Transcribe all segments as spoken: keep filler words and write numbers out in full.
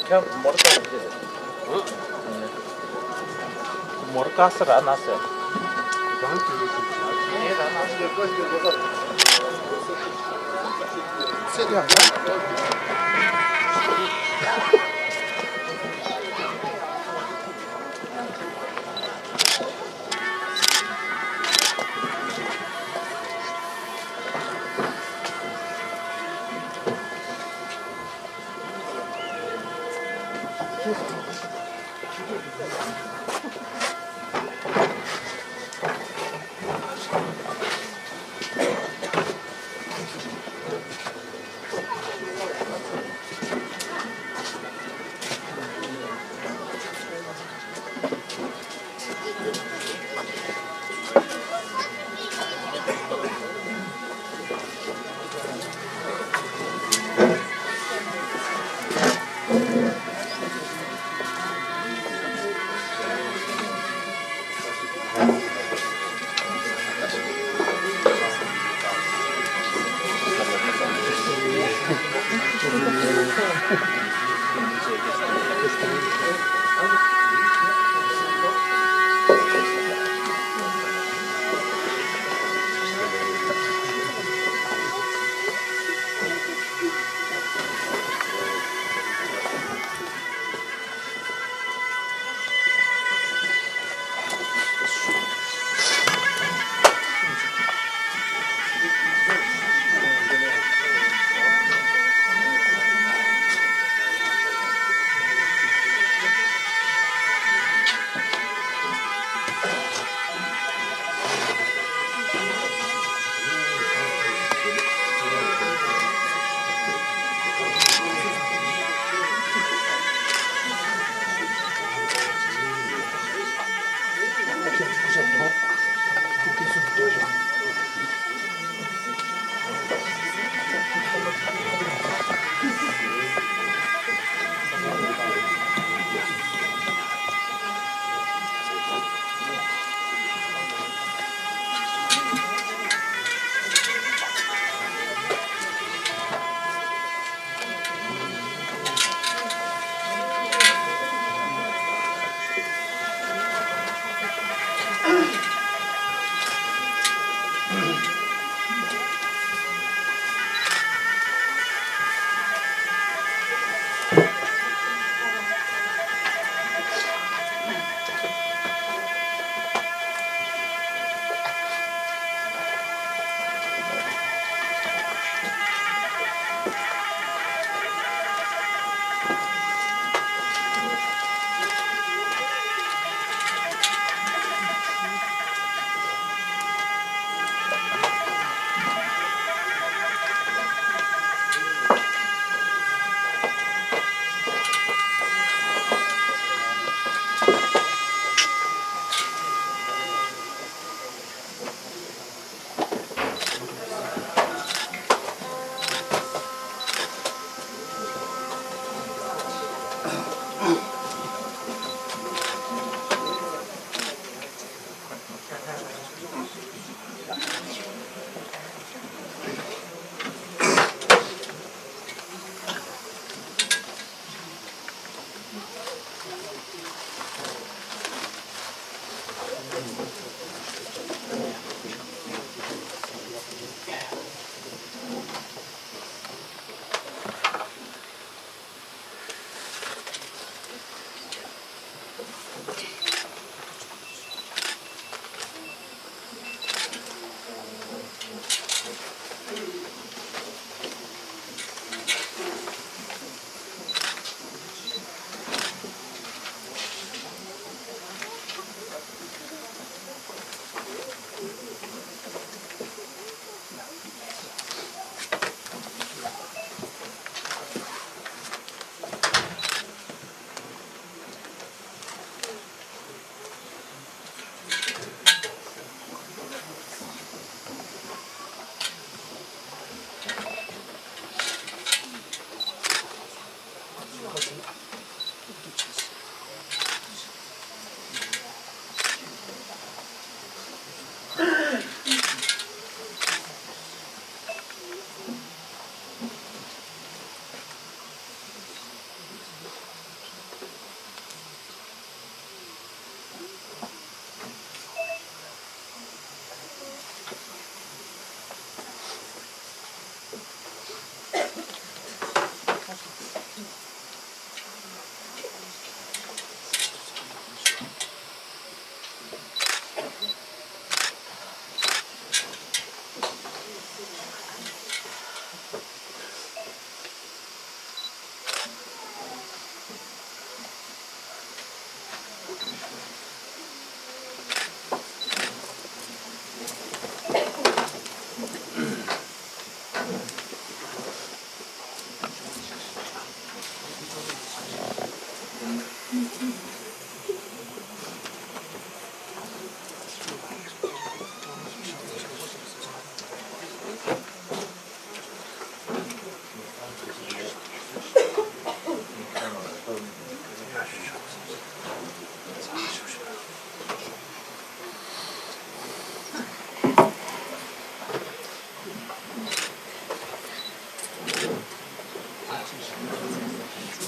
ཁྱོད་མོར་ཀ་རེད། མོར་ཀ་སི་ར་ན་སི། ད་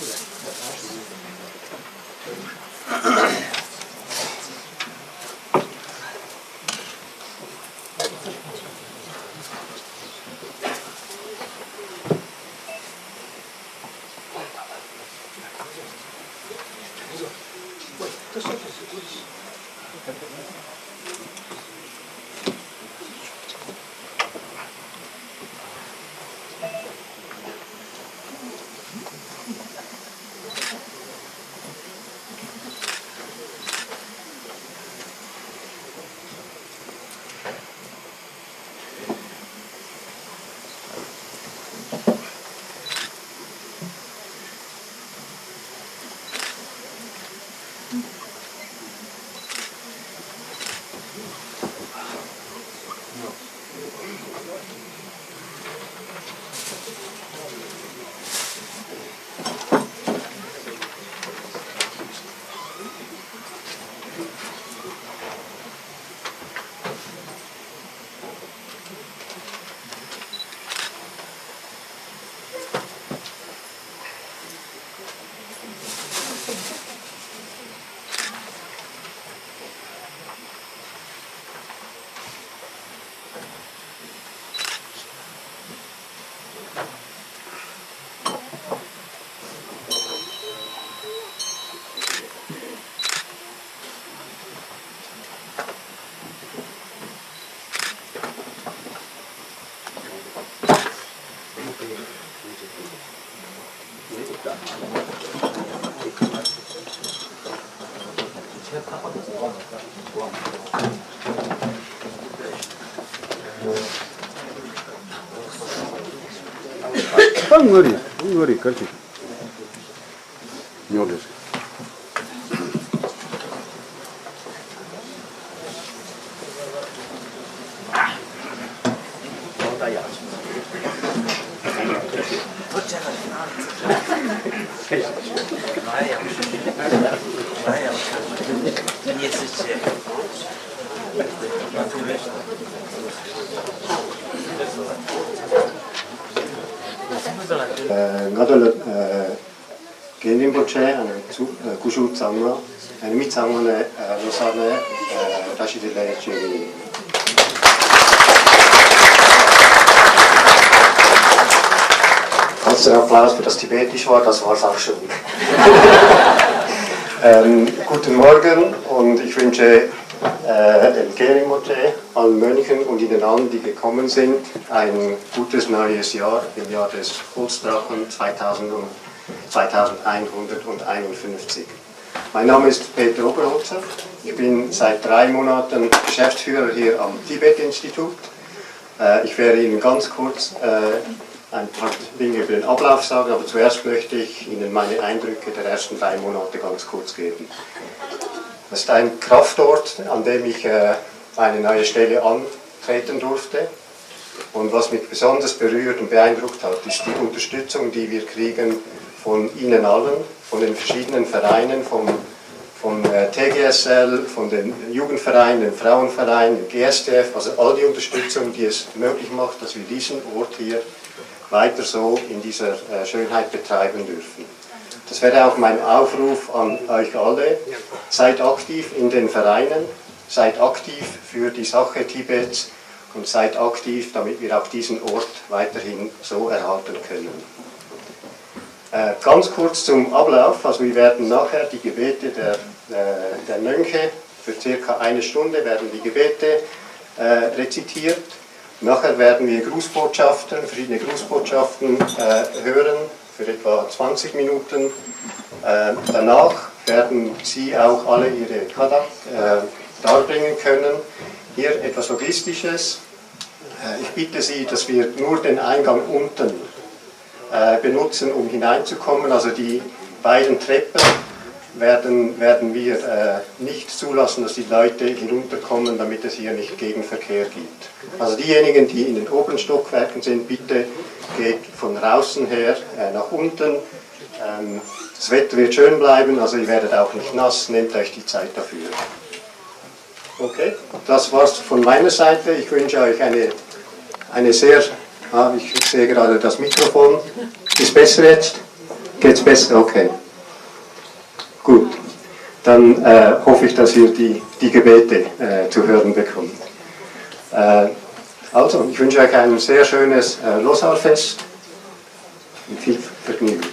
ངོ་རེ་ངོ་རེ་གར་ཞིག་ཉོ་རེ། ང་ཚོ་ལ། རྒན་རིན་པོ་ཆེ་ཚུ་སྐུ་ཞབས་ཚང་མ་མི་ཚང་མ་ནས་བློ་གསར་ནས་བཀྲ་ཤིས་བདེ་ལེགས་ཞུ་གི་ཡིན། Trotzdem Applaus für das tibetische Wort, das war es auch schon. Ähm, guten Morgen und ich wünsche äh, dem Keringote, allen Mönchen und Ihnen allen, die gekommen sind, ein gutes neues Jahr im Jahr des Holzdrachen zweitausend und zweitausendeinhunderteinundfünfzig. Mein Name ist Peter Oberholzer. Ich bin seit drei Monaten Geschäftsführer hier am Tibet-Institut. Äh, ich werde Ihnen ganz kurz äh, ein paar Dinge über den Ablauf sagen, aber zuerst möchte ich Ihnen meine Eindrücke der ersten drei Monate ganz kurz geben. Das ist ein Kraftort, an dem ich äh, eine neue Stelle antreten durfte. Und was mich besonders berührt und beeindruckt hat, ist die Unterstützung, die wir kriegen von Ihnen allen, von den verschiedenen Vereinen, vom, vom äh, T G S L, von den Jugendvereinen, den Frauenvereinen, dem G S D F, also all die Unterstützung, die es möglich macht, dass wir diesen Ort hier weiter so in dieser äh, Schönheit betreiben dürfen. Das wäre auch mein Aufruf an euch alle. Seid aktiv in den Vereinen, seid aktiv für die Sache Tibets und seid aktiv, damit wir auch diesen Ort weiterhin so erhalten können. Äh, ganz kurz zum Ablauf. Also wir werden nachher die Gebete der, äh, der Mönche, für circa eine Stunde werden die Gebete äh, rezitiert. Nachher werden wir Grußbotschaften, verschiedene Grußbotschaften äh, hören für etwa zwanzig Minuten. Äh, danach werden Sie auch alle Ihre Kadak äh, darbringen können. Hier etwas Logistisches. Äh, ich bitte Sie, dass wir nur den Eingang unten äh, benutzen, um hineinzukommen. Also die beiden Treppen werden, werden wir äh, nicht zulassen, dass die Leute hinunterkommen, damit es hier nicht Gegenverkehr gibt. Also diejenigen, die in den oberen Stockwerken sind, bitte geht von draußen her äh, nach unten. Ähm, das Wetter wird schön bleiben, also ihr werdet auch nicht nass, nehmt euch die Zeit dafür. Okay, das war's von meiner Seite. Ich wünsche euch eine, eine sehr, ah, ich sehe gerade das Mikrofon. Ist besser jetzt? Geht's besser? Okay. Gut. Dann äh, hoffe ich, dass ihr die, die Gebete äh, zu hören bekommt. Äh, also, ich wünsche euch ein sehr schönes äh, Losar-Fest und viel Vergnügen.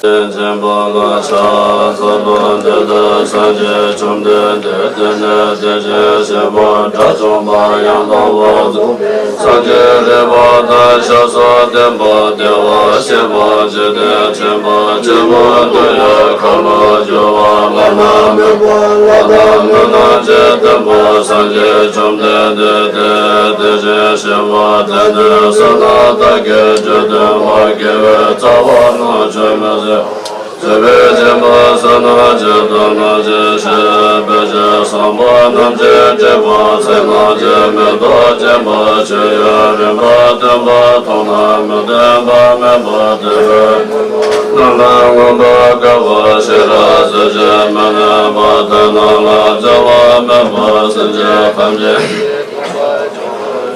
ཆེན་པོ་ལ་ཕྱག་འཚལ་ལོ། འདི་ལྟར་སངས་རྒྱས་བཅོམ་ལྡན་འདས་བསྟན་ནས་དེ་བཞིན་གཤེགས་པ་དགྲ་བཅོམ་པ་ཡང་དག་པར་རྫོགས་པའི་སངས་རྒྱས་རིག་པ་དང་ཞབས་སུ་ལྡན་པ། བདེ་བར་གཤེགས་པ་འཇིག་རྟེན་ཆེན་པོ་ཆེན་པོ་འདི་ཡི་ཁ་ལོ་སྒྱུར་བ་བླ་ན་མེད་པ་ལྷ་དང་མི་རྣམས་ཀྱིས་བསྟེན་པ། སངས་རྒྱས་བཅོམ་ལྡན་འདས་དེ་དེ་བཞིན་གཤེགས་པ་དེ་ནི་བསོད་ནམས་དག་གིས་རྒྱུད་བསྟེན་པ། དགེ་བའི་རྩ་བ་རྣམས་ཆོས་མིན་འཛིན། སྲིད་པའི་འཇིགས་པ་ཟ་ན་ཇི་ལྟར་ན་ཇི་ཞིག །དཔེ་བྱད་བཟང་པོ་རྣམས་ཀྱིས་སྤྲས་པ། ཚེ་རྣམས་ཀྱི་མེ་ཏོག་སྤྱན་པ། ཆོས་ཡུན་རིང་པོ་བསྟེན་པ་མཐོང་ན་མི་ལྡན་པ་མེད་པ་དེ་ལྟར་རྣམ་པར་མངོན་པར་དགའ་བ་ཞེས་རབ་གཟིགས་ཤིང་མི་གནས་པ་དེ་རྣམས་ལ་སྦྱོར་བ་མེད་པར་སེམས་ཅན་ཐམས་ཅད།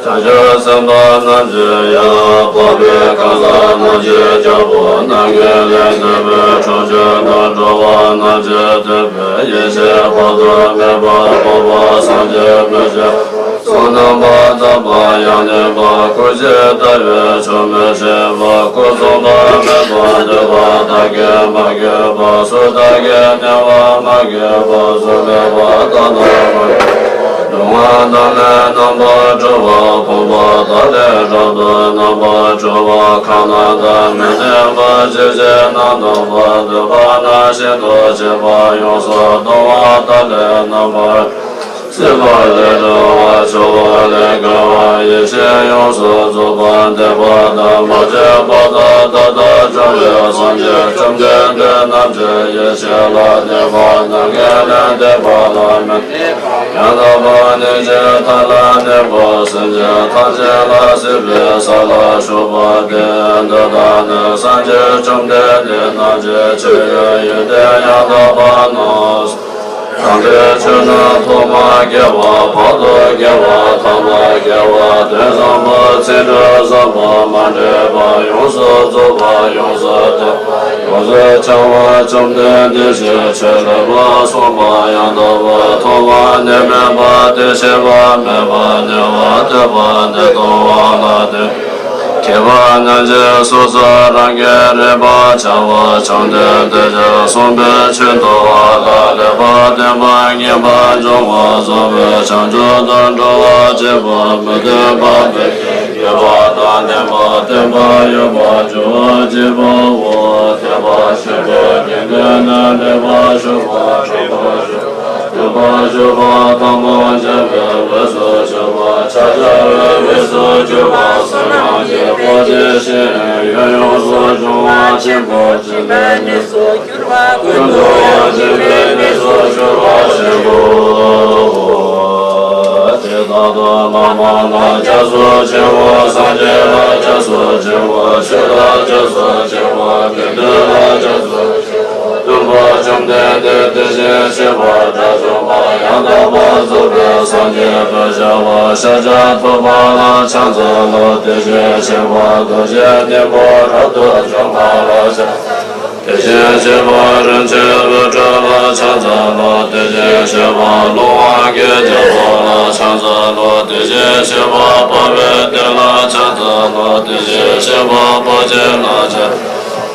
བྱང་ཆུབ་སེམས་དཔའ་རྣམས་ཀྱི་ཡང་འཕགས་པའི་གང་ཟག་རྣམས་ཀྱི་རྒྱལ་པོ། རྣམ་མཁྱེན་ལས་འདས་པའི་གྲོང་ཁྱེར་དུ་འགྲོ་བ་རྣམས་ཀྱི་དད་པས་ཡེ་ཤེས་དཔག་ཏུ་མེད་པ་འཕགས་པ་སངས་རྒྱས་མི་ཕྱེད་པ། བསོད་ནམས་པ་དམ་པ་ཡང་དག་པ། སྐུ་ཅི་ལྟ་བས་ཆོག་མི་ཤེས་པ། སྐུ་གསུམ་པ་མེད་པ་འདོད་པ་དག་གིས་མ་གོས་པ། སུ་དག་གིས་གནས་པ་མ་གོས་པ། གཟུགས་མེད་པ་དག་དང་མ་གོས་པ། སྡུག་བསྔལ་དག་ལས་རྣམ་པར་གྲོལ་བ། ཕོངས་པ་དག་ལས་རབ་ཏུ་རྣམ་པར་གྲོལ་བ། ཁམས་རྣམས་དང་མི་ལྡན་པ། ཇི་ཞིག་ན་སྡུག་པ་འདོད་པ་ན་ཤིན་ཏུ་གཅིག་པ། ཡོངས་སུ་གདུང་བ་དག་ལས་རྣམ་པར་སྲིད་པ་ལས་གྲོལ་བ། ཆོག་པ་ལས་འགལ་བ། ཡེ་ཤེས་ཡོངས་སུ་རྫོགས་པ། འདོད་པ་དང་མ་བཅས་པ་དག་མཐའ་དག་བྱང་བའི་སངས་རྒྱས་བཅོམ་ལྡན་འདས་རྣམས་ཀྱི་ཡེ་ཤེས་ལ་གནས་པ། རྣམ་མཁྱེན་ལས་འདས་པ་ལ་མི་གནས་པ། ཡང་དག་པར་གནས་ཤིང་མཐའ་ལ་གནས་པ། སེམས་ཅན་ཐམས་ཅད་ལ་སྲིད་པའི་ས་ལ་བཞུགས་པ་སྟེ། འདི་དག་ནི་སངས་རྒྱས་བཅོམ་ལྡན་འདས་རྣམས་ཀྱི་ཆོས་ཡོན་ཡོན་ཏན་ཡང་དག་པ་རྣམས་སོ། དམ་པའི་ཆོས་རྣམས་ཐོག་མར་དགེ་བ། བར་དུ་དགེ་བ། ཐ་མར་དགེ་བ། དོན་བཟང་པོ། ཚིག་འབྲུ་བཟང་པོ། མ་འདྲེས་པ། ཡོངས་སུ་རྫོགས་པ། ཡོངས་སུ་གཏོང་བ། ཡོངས་སུ་བྱང་བ། བཅོམ་ལྡན་འདས་ཀྱིས་ཆོས་ལེགས་པར་གསུངས་པ་ཡང་དག་པར་མཐོང་བ། ནད་མེད་པ། དེ་ཤེས་པ་མེད་པ། ཉེ་བར་སྡོད་པ། ནད་གདུང་བ་ལ་བརྟེན་མཁས་པ་རྣམས་ཀྱིས་སོ་སོ་རང་གིས་རིག་པར་བྱ་བ། བཅོམ་ལྡན་འདས་ཀྱིས་གསུངས་པའི་ཆོས་འདུལ་བ་ལ་ལེགས་པར་ལྡན་པ། ངེས་པར་འབྱུང་བ་རྫོགས་པའི་བྱང་ཆུབ་ཏུ་འགྲོ་བར་བྱེད་པ། མི་ལྡན་པ་མེད་པའི་དགེ་བ་དང་ལྡན་པ། བརྟན་པ་ཡོད་པར་འགྱུར་བར་བྱེད་པའོ། དད་པ་ཆེན་པོས་དགེ་འདུན་ལ་ལེགས་པར་ཞུགས་པ། དྲང་པོར་ཞུགས་པ། སྡིག་པར་ཞུགས་པ། དམ་པར་བྱ་བའི་ལས་སུ་ཞུགས་པ། ཕྱག་བྱ་བའི་ལས་སུ་སྤྱོད་པ། བསོད་ནམས་ཀྱི་སྤོབས་ཆེ་ཞིང་ཡུན་ཡོངས་སུ་འབྱུང་བ་ཆེན་པོ། སྦྱིན་པའི་གནས་སུ་གྱུར་པ། ཀུན་ཏུ་སྦྱིན་པའི་གནས་སུ་གྱུར་པ་ཆེན་པོ། དེ་དག་ཏུ་བསྔགས་པ་ལ་སྐྱབས་སུ་མཆིའོ། སངས་རྒྱས་ལ་སྐྱབས་སུ་མཆིའོ། ཆོས་ལ་སྐྱབས་སུ་མཆིའོ། དགེ་འདུན་ལ་སྐྱབས་སུ་མཆིའོ། སྟོན་པ་བཅོམ་ལྡན་འདས། དེ་བཞིན་གཤེགས་པ་དགྲ་བཅོམ་པ། ཡང་དག་པར་རྫོགས་པའི་སངས་རྒྱས་པར་བྱ་བ། ཤཱཀྱ་ཐུབ་པ་ལ་ཕྱག་འཚལ་ལོ། དེ་བཞིན་གཤེགས་པ་རྡོ་རྗེ་སྙིང་པོ་རབ་ཏུ་འཇོམས་པ་ལ་ཕྱག་དེ་བཞིན་གཤེགས་པ་རིན་ཆེན་འོད་འཕྲོ་ལ་ཕྱག་འཚལ་ལོ། དེ་བཞིན་གཤེགས་པ་ཀླུ་དབང་གི་རྒྱལ་པོ་ལ་ཕྱག་འཚལ་ལོ། དེ་བཞིན་གཤེགས་པ་དཔའ་བོའི་སྡེ་ལ་ཕྱག་འཚལ་ལོ། དེ་བཞིན་གཤེགས་པ་དཔའ་ཆེན་ལ་ཕྱག་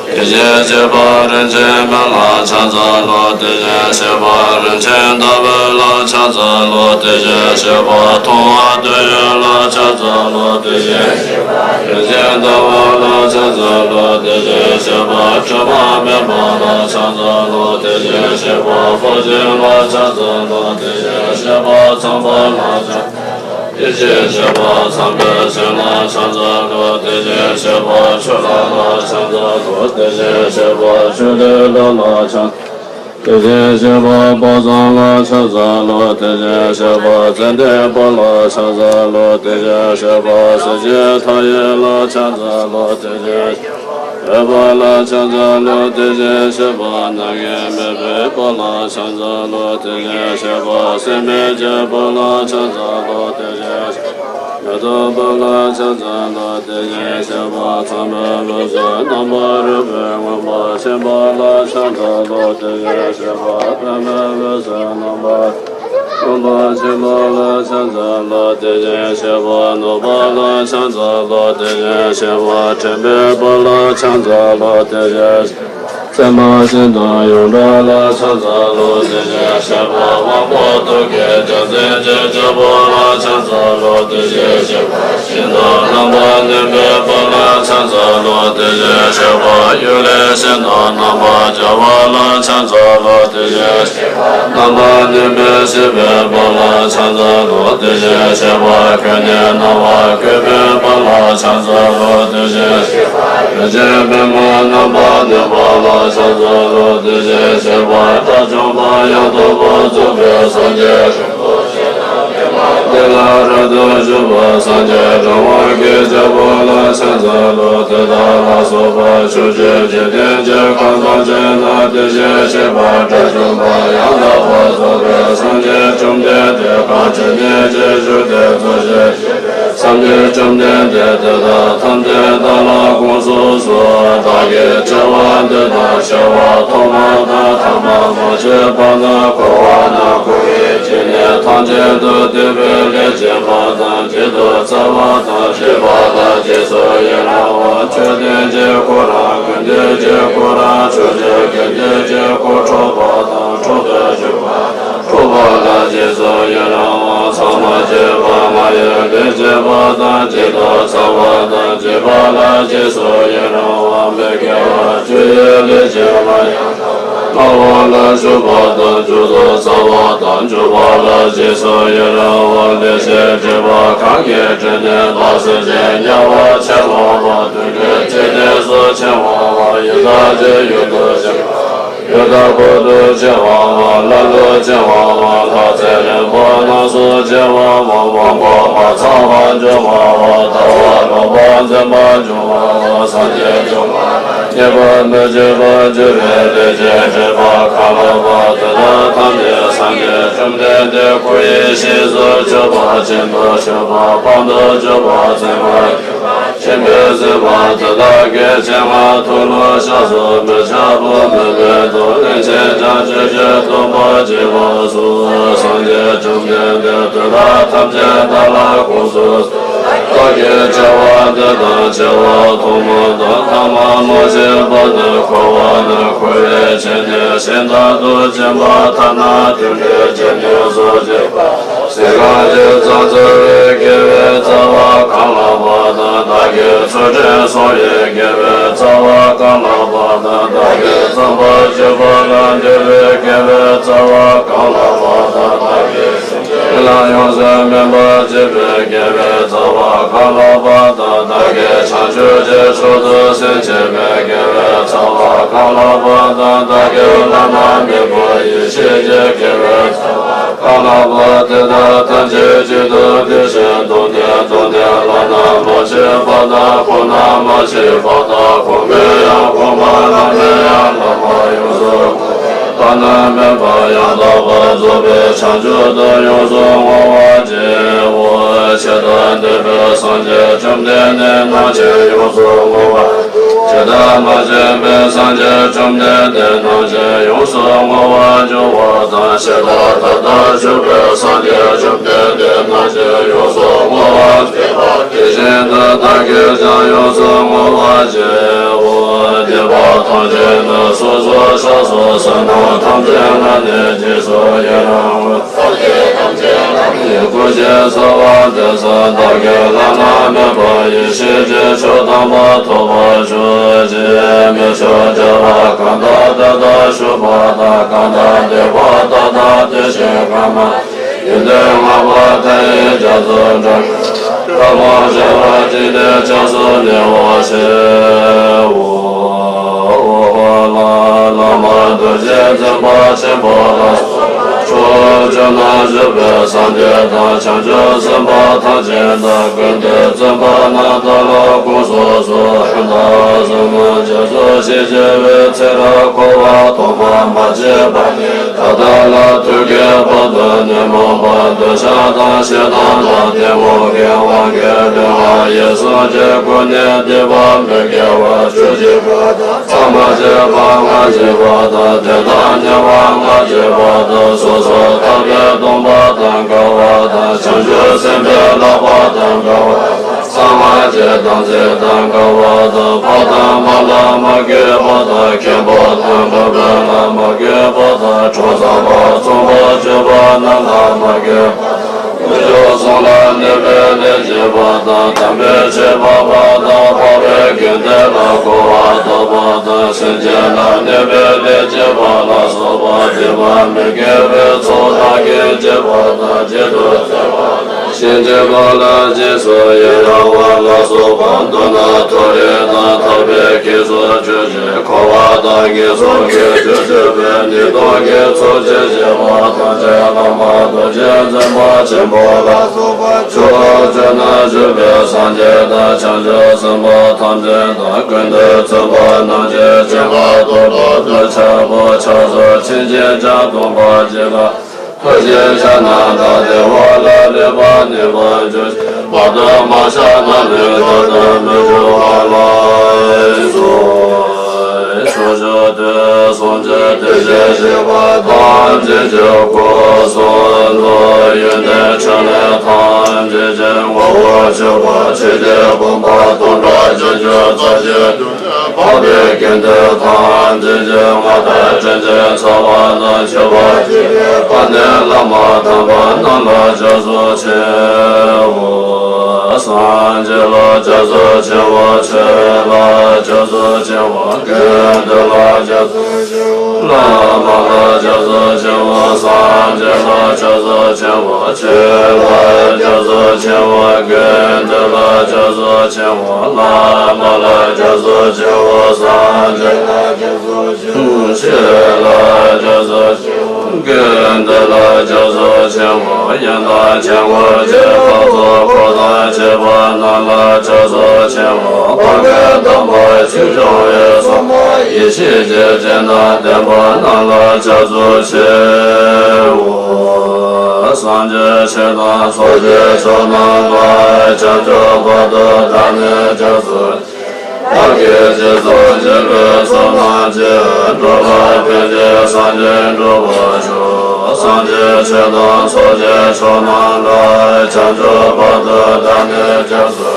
དེ་བཞིན་གཤེགས་པ་རིན་ཆེན་མི་ལ་ཕྱག་འཚལ་ལོ། དེ་བཞིན་གཤེགས་པ་རིན་ཆེན་ཟླ་འོད་ལ་ཕྱག་འཚལ་ལོ། དེ་བཞིན་གཤེགས་པ་མཐོང་བ་དོན་ཡོད་ལ་ཕྱག་འཚལ་ལོ། དེ་བཞིན་རིན་ཆེན་ཟླ་འོད་ལ་ཕྱག་འཚལ་ལོ། དེ་བཞིན་གཤེགས་པ་དྲི་མ་མེད་པ་ལ་ཕྱག་འཚལ་ལོ། དེ་བཞིན་གཤེགས་པ་དཔའ་ཆེན་ལ་ཕྱག་འཚལ་ལོ། དེ་བཞིན་གཤེགས་པ་ཚངས་པ་ལ་ཕྱག་དེ་བཞིན་གཤེགས་པ་ཚངས་པའི་བྱིན་ལ་ཕྱག་འཚལ་ལོ། དེ་བཞིན་གཤེགས་པ་ཆུ་ལྷ་ལ་ཕྱག་འཚལ་ལོ། དེ་བཞིན་གཤེགས་པ་ཆུ་ལྷའི་ལྷ་ལ་ཕྱག་དེ་བཞིན་གཤེགས་པ་དཔག་བསམ་ལ་ཕྱག་འཚལ་ལོ། དེ་བཞིན་གཤེགས་པ་ཙནྡན་དཔལ་ལ་ཕྱག་འཚལ་ལོ། དེ་བཞིན་གཤེགས་པ་གཟི་བརྗིད་མཐའ་ཡས་ལ་ཕྱག་འཚལ་ལོ། དེ་བཞིན་ བོད་པ་ལ་ཕྱག་འཚལ་ལོ། དེ་བཞིན་གཤེགས་པ་རྣམ་མཁྱེན་མེས་པོའི་དཔལ་ལ་ཕྱག་འཚལ་ལོ། དེ་བཞིན་གཤེགས་པ་སྲིད་མཐའི་སྐྱེས་བུ་ལ་ཕྱག་འཚལ་ལོ། དེ་བཞིན་གཤེགས་པ་མེ་ཏོག་པ་ལ་ཕྱག་འཚལ་ལོ། དེ་བཞིན་གཤེགས་པ་ཚངས་པའི་འོད་ཟེར་རྣམ་པར་རོལ་པའི་མངོན་པར་ཤེས་པ་ལ་ཕྱག་འཚལ་ལོ། དེ་བཞིན་གཤེགས་པ་པདྨའི་འོད་ཟེར་རྣམ་པར་རོལ་པའི་མངོན་པར་ཆེན་པོ་ལ་ཕྱག་འཚལ་ལོ། དེ་བཞིན་གཤེགས་པ་ནོར་བུ་ལ་ཕྱག་འཚལ་ལོ། དེ་བཞིན་གཤེགས་པ་དྲན་པའི་དཔལ་ལ་ཕྱག་འཚལ་ལོ། དེ་བཞིན་གཤེགས་པ་སེམས་དཔའ་གཤེན་ཏུ་ཡོངས་གྲགས་ལ་ཕྱག་འཚལ་ལོ། དེ་བཞིན་གཤེགས་པ་དབང་པོ་ཐུགས་ཀྱི་རྒྱལ་མཚན་གྱི་ལྕགས་ཕུར་ལ་ཕྱག་འཚལ་ལོ། དེ་བཞིན་གཤེགས་པ་ཤིན་ཏུ་རྣམ་པར་གནོན་པའི་དཔལ་ལ་ཕྱག་འཚལ་ལོ། དེ་བཞིན་གཤེགས་པ་གཡུལ་ལས་ཤིན་ཏུ་རྣམ་པར་རྒྱལ་བ་ལ་ཕྱག་འཚལ་ལོ། དེ་བཞིན་གཤེགས་པ་རྣམ་པར་གནོན་པའི་སྲིད་པའི་དཔལ་ལ་ཕྱག་འཚལ་ལོ། དེ་བཞིན་གཤེགས་པ་ཁྱོད་ནི་སྣང་བ་བཀོད་པའི་དཔལ་ལ་ཕྱག་འཚལ་ལོ། དེ་བཞིན་གཤེགས་པ་ཡོན་ཏན་པདྨ་རྣམ་པར་གནོན་པ་ལ་ཕྱག་འཚལ་ལོ། དེ་བཞིན་གཤེགས་པ་དགྲ་བཅོམ་པ་ཡང་དག་པར་རྫོགས་པའི་སངས་རྒྱས། དེ་ལ་རབ་ཏུ་བཞུགས་པ་སངས་རྒྱས་འགྲོ་བ་གི་རྒྱལ་པོ་ལ་ཕྱག་འཚལ་ལོ། དེ་དག་ལ་སོགས་པ་ཕྱོགས་བཅུའི་འཇིག་རྟེན་གྱི་ཁམས་ཐམས་ཅད་ན་དེ་བཞིན་གཤེགས་པ་དགྲ་བཅོམ་པ་ཡང་དག་པར་རྫོགས་པའི་སངས་རྒྱས་བཅོམ་ལྡན་འདས་གང་ཇི་སྙེད་ཅིག་བཞུགས་ཏེ་འཚོ་ཞིང་སངས་རྒྱས་བཅོམ་ལྡན་འདས་དེ་དག་ཐམས་ཅད་བདག་ལ་དགོངས་སུ་གསོལ། བདག་གིས་བྱ་བ་འདི་དང་བྱ་བ་ཐོག་མ་དང་ཐ་མ་མ་མཆིས་པ་ན་འཁོར་བ་ན་འཁོར་བའི་སྐྱེ་གནས་ཐམས་ཅད་དུ་བདེ་བའི་ལས་བྱེད་པ་དང་བྱེད་དུ་སྩལ་བ་དང་བྱེད་པ་ལ་རྗེས་སུ་ཡི་རང་བ། མཆོད་རྟེན་གྱི་འཁོར་རམ་ཀུན་འདུས་ཀྱི་འཁོར་རམ་ཕྱོགས་བཅུའི་ཀུན་འདུས་ཀྱི་འཁོར་འཕྲོག་པ་དང་འཕྲོག་ཏུ་འཇུག་པ་དང་འཕྲོག་པ་ལ་རྗེས་སུ་ཡི་རང་བ། མཚམས་མ་མཆིས་པ་ལྔ་ཡི་ལས་བྱེད་པ་དང་བྱེད་དུ་སྩལ་བ་དང་བྱེད་པ་ལ་རྗེས་སུ་ཡི་རང་བ། མི་དགེ་བ་བཅུ་ཡི་ལས་བྱེད་པ་ཡང་དག་པར་སྨྲ་བ་ལ་འཇུག་པ་དང་འཇུག་ཏུ་སྩལ་བ་དང་འཇུག་པ་ལ་རྗེས་སུ་ཡི་རང་བ། ལས་བྱེད་བགྱིས་པ་གང་གིས་དྲན་ནས་བདག་སེམས་ཅན་དམྱལ་བར་ཁྱེར་འོང་བ། དུད་འགྲོའི་བྱེད་གནས་སུ་ཁྱེར་འོང་བ། ཡི་དྭགས་ཀྱི་ཡུལ་དུ་ཁྱེར་འོང་བ། ཡི་དྭགས་པོ་ཏུ་ཁྱེར་འོང་བ། ལྷ་ལུ་ཁྱེར་འོང་བ། ལྷ་ཚེ་རིང་པོ་རྣམས་སུ་ཁྱེར་འོང་བ། མང་པོ་མ་ཚང་བར་འབྱུང་བ། ལྟ་བ་ལོག་པར་འཛིན་པར་འབྱུང་བ། སངས་རྒྱས་འབྱུང་བ་རྣམས་ཉེས་པར་མི་འགྱུར་བར་འགྱུར་བའི་ལས་ཀྱི་སྒྲིབ་པ་གང་ལགས་པ་དེ་དག་ཐམས་ཅད་སངས་རྒྱས་བཅོམ་ལྡན་འདས་སྐུ་ཡི་ཞིང་སུ་སྤྱོད་པ་ཅན་དུ་གྱུར་པ། དཔང་དུ་གྱུར་པ་ཚད་མར་གྱུར་པ། ཆེན་པོས་གཟིགས་པ་དེ་དག་གི་སྤྱན་སྔར་ཐུགས་ལ་ཤར་སོ། མི་ཆགས་པ་མི་མེད་དོ། རིན་ཆེན་བརྒྱ་བྱིན་གྱིས་སྟོན་པར་བགྱིས་པ་སོགས། སངས་རྒྱས་བཅོམ་ལྡན་འདས་དེ་དག་ཐམས་ཅད་བདག་ལ་དགོངས་སུ་གསོལ། བདག་གིས་བྱ་བ་འདི་དང་བྱ་བ་ཐོག་མ་དང་ཐ་མ་མ་མཆིས་པ་ན་འཁོར་བ་ན་འཁོར་བའི་སྐྱེ་གནས་གཞན་དག་ཏུ་འབྱིན་པ་ཐ་ན་དུད་འགྲོའི་སྐྱེ་གནས་སུ་སྐྱེ་བ། གཟིག་རྐང་བཞི་ཙམ་འཚོ་བའི་དགེ་བའི་རྩ་བ་གང་ལགས་པ་དང་། བདག་གིས་ཚུལ་ཁྲིམས་བསྲུང་བའི་དགེ་བའི་རྩ་བ་གང་ལགས་པ་དང་། བདག་གིས་བསམ་པ་བརྗོད་པ་ལ་འདུན་པའི་དགེ་བའི་རྩ་བ་གང་ལགས་པ་དང་། བདག་གིས་སེམས་ཅན་ལ་ཡོངས་སུ་སྨིན་པར་བྱེད་པའི་དགེ་བའི་རྩ་བ་གང་ལགས་པ་དང་། བདག་གིས་བྱང་ཆུབ་ཀྱི་ཕྱོགས་སུ་སེམས་བསྐྱེད་པའི་དགེ་བའི་རྩ་བ་གང་ལགས་པ་དང་། བདག་གིས་བླ་ན་མེད་པ་ཡེ་ཤེས་ཀྱི་དགེ་བའི་རྩ་བ་གང་ལགས་པ་དེ་དག་ཐམས་ཅད་གཅིག་ཏུ་བསྡུས་ཤིང་བཟློག་སྟེ་བཟློག་སྟེ་བླ་ན་མ་མཆིས་པ་དང་གོང་ན་མ་མཆིས་པ་དང་གོང་མའི་ཡང་གོང་མ་རྣམས་ལས་ཡང་ལྷག་པ་ཡོངས་སུ་བསྔོ་བ། བླ་ན་མེད་པ་ཡང་དག་པར་རྫོགས་པའི་བྱང་ཆུབ་ཏུ་ཡོངས་སུ་བསྔོ་བར་བགྱིའོ། ཇི་ལྟར་འདས་པའི་སངས་རྒྱས་བཅོམ་ལྡན་འདས་རྣམས་ཀྱིས་ཡོངས་སུ་བསྔོ་བ། ཇི་ལྟར་མ་མཆིས་པའི་སངས་རྒྱས་བཅོམ་ལྡན་འདས་རྣམས་ཀྱིས་ཡོངས་སུ་བསྔོ་བར་འགྱུར་བ་དང་། ཇི་ལྟར་ད་ལྟར་བཞུགས་པའི་སངས་རྒྱས་བཅོམ་ལྡན་འདས་རྣམས་ཀྱིས་ཡོངས་སུ་བསྔོ་བར་འགྱུར་བ་དེ་བཞིན་དུ་བདག་གིས་ཀྱང་ཡོངས་སུ་བསྔོ་བར་བགྱིའོ། བདེན་པ་ཐམས་ཅད་ནི་སོ་སོར་བཤགས་སོ། བསོད་ནམས་ཐམས་ཅད་ལ་ནི་རྗེས་སུ་ཡི་རང་ངོ་། སངས་རྒྱས་ཐམས་ཅད་རྣམས་ཀྱི་སྐུ་བཞིན་གསལ་བ་དེ་ཙམ་བདག་གིས་བླ་ན་མེད་པ་ཡེ་ཤེས་ཀྱི་མཆོག་དམ་པ་ཐོབ་པར་ཤོག་ཅིག་མི་ཆོག་བྱ་བ་གང་དག་ད་ལྟ་ཞུགས་པ་དང་། གང་དག་འདས་པ་ད་ལྟ་དེ་བཞིན་གང་མ་ཡིན་ཏེ། ལྔ་པ་མཐའ་ཡས་རྒྱ་མཚོ་འགྲམ་ཁ་མ་བྱ་བ་ཅི་ནས་ཆགས་སུ་གནས་པ་ཞེས། བླ་མ་རྡོ་རྗེ་འཛིན་པ་ཆེན་པོ་ལ། ཕྱོགས་བཅུ་ན་བཞུགས་པའི་སངས་རྒྱས་དང་བྱང་ཆུབ་སེམས་དཔའ་ཐམས་ཅད་དང་ཀུན་ཏུ་བརྩོན་པ་རྣམས་དག་ལ་དགོངས་སུ་གསོལ། བདག་གསུམ་རྗེས་སུ་ཞི་བྱེད་པའི་ཚེ་རབས་འཁོར་བ་སྟོང་པ་མ་མཆིས་པ་ཉིད་ད་ལྟ་ལ་ཐུག་གི་བར་དུ་ཉོན་མོངས་པ་འདོད་ཆགས་དང་ཞེ་སྡང་དང་གཏི་མུག་གི་དབང་གིས་ལུས་ངག་ཡིད་གསུམ་གྱི་སྒོ་ནས་སྡིག་པ་མི་དགེ་བ་བཅུ་གཅིག་པ་དང་། ཕྱག་མ་བྱས་པ་ལྔ་བྱས་པ་དང་། དད་དང་ཉེ་བ་ལྔ་བྱས་པ་དང་། སོ་སོར་ཐར་པའི་སྡོམ་པ་དང་འགལ་བ་དང་། བྱང་ཆུབ་སེམས་དཔའི་ལག་པ་དང་འགལ་བ་དང་། གསང་སྔགས་ཀྱི་དམ་ཚིག་དང་འགལ་བ་དང་། ཕ་དང་མ་ལ་མ་གུས་པ་དང་། མཁན་པོ་དང་གྲོགས་པོ་ལ་མ་གུས་པ་དང་། གྲོགས་བཟང་པོ་བཙུན་པོ་སྤྱོད་པ་རྣམས་ལ་མ་གུས་པ་དང་། དཀོན་མཆོག་གསུམ་ལ་གནོད་པའི་ལས་བྱེད་པ་དང་། དམ་པའི་ཆོས་སྤང་བ་དང་། འཕགས་པའི་དགེ་འདུན་ལ་མགོ་བ་གཏོགས་པ་དང་། སེམས་ཅན་ལ་གནོད་པའི་ལས་བྱེད་པ་ལ་སོགས་པ་སྡིག་པ་མི་དགེ་བའི་ཚོགས་བདག་གིས་བྱས་པ་དང་། བྱེད་དུ་བཅུག་པ་དང་། བྱིན་གྱིས་བརླབ་ལ་རྗེས་སུ་ཡི་རང་བ་ལ་སོགས་པ་མདོར་ན་མཐོ་རིས་དང་ཐར་པའི་གེགས་སུ་གྱུར་ཅིང་། འཁོར་བ་དང་ངན་སོང་གི་རྒྱུར་གྱུར་པའི་ནད་གདོན་གྱི་ཚོགས་ཀྱིས་གཞན་དབང་ཐམས་ཅད་བླ་མ་རྡོ་རྗེ་འཛིན་པ་ཆེན་པོ་ལ་སོགས་པ་ཕྱོགས་བཅུ་ན་བཞུགས་པའི་སངས་རྒྱས་དང་བྱང་ཆུབ་སེམས་དཔའ་ཐམས་ཅད་དང་། ཀུན་ཏུ་བརྩོན་པ་རྣམས་ཀྱི་སྤྱན་སྔར་དུ་ལྷོད་དུ་ཆགས་པ་ཕྱག་འཚལ་ཕྱིན་ཆད་བྱང་སྟོང་པ་ཅིག་ལ་ཐུགས་རྗེའི་ཕྱག་ན་བདག་བདེ་བ་ལ་ལུས་པ་ནུས་པར་འགྱུར་ཞིང་། མ་ཐུབ་མ་ཤར་ན་ལུས་ཐུབ་ཏུ་མི་འགྱུར་བ་ལགས་སོ། ཕྱོགས་བཅུ་དུས་གསུམ་གྱི་དུས་བཞིར་གཤེགས་པ་ཐམས་ཅད་ཀྱི་སྐུ་གསུང་ཐུགས། ཡོན་ཏན་ཕྲིན་ལས་ཐམས་ཅད་ཀྱི་ངོ་བོར་གྱུར་པ། ཆོས་ཀྱི་ཕུང་པོ་སྟོང་ཕྲག་བརྒྱད་ཅུ་རྩ་བཞི་དུ། འཕགས་པའི་དགེ་འདུན་ཐམས་ཅད་ཀྱི་མངའ་བདག་དྲིན་ཅན་རྩ་བ་རྣམས་མཆོད་པ་བྱེད་པའི་དཀའ་གནད་བླ་མ་དམ་པ་རྣམས་ལ་སྐྱབས་སུ་མཆིའོ། སངས་རྒྱས་ལ་སྐྱབས་སུ་མཆིའོ། ཆོས་ལ་སྐྱབས་སུ་མཆིའོ། དགེ་འདུན་ལ་སྐྱབས་སུ་མཆིའོ། བླ་མ་ལ་སྐྱབས་སུ་མཆིའོ། སངས་རྒྱས་ལ་སྐྱབས་སུ་མཆིའོ། ཆོས་ལ་སྐྱབས་སུ་མཆིའོ། དགེ་འདུན་ལ་སྐྱབས་སུ་མཆིའོ། བླ་མ་ལ་སྐྱབས་སུ་མཆིའོ། སངས་རྒྱས་ལ་སྐྱབས་སུ་མཆིའོ། ཆོས་ལ་སྐྱབས་སུ་མཆིའོ། དགེ་འདུན་ལ་སྐྱབས་སུ་མཆིའོ། ཡོན་བདག་ཆེན་པོ་ཆེ་འཕགས་ཚོགས་འཁོར་དང་བཅས་པ་རྣམས་ལ་སྐྱབས་སུ་མཆིའོ། འཕགས་པའི་དམ་པ་ཆོས་སྐྱོང་བའི་སྲུང་མ་ཡེ་ཤེས་ཀྱི་སྤྱན་དང་ལྡན་པ་རྣམས་ལ་སྐྱབས་སུ་མཆིའོ། སངས་རྒྱས་ཆོས་དང་ཚོགས་ཀྱི་མཆོག་རྣམས་ལ་བྱང་ཆུབ་བར་དུ་བདག་ནི་སྐྱབས་སུ། བདག་གིས་རྗེས་སུ་བྱེད་པའི་ཚོགས་རྣམས་ཀྱིས། འགྲོ་ལ་ཕན་ཕྱིར་སངས་རྒྱས་འགྲུབ་པར་ཤོག་སངས་རྒྱས་ཆོས་དང་ཚོགས་ཀྱི་མཆོག་རྣམས་ལ། བྱང་ཆུབ་བར་དུ་བདག་ནི་སྐྱབས་སུ།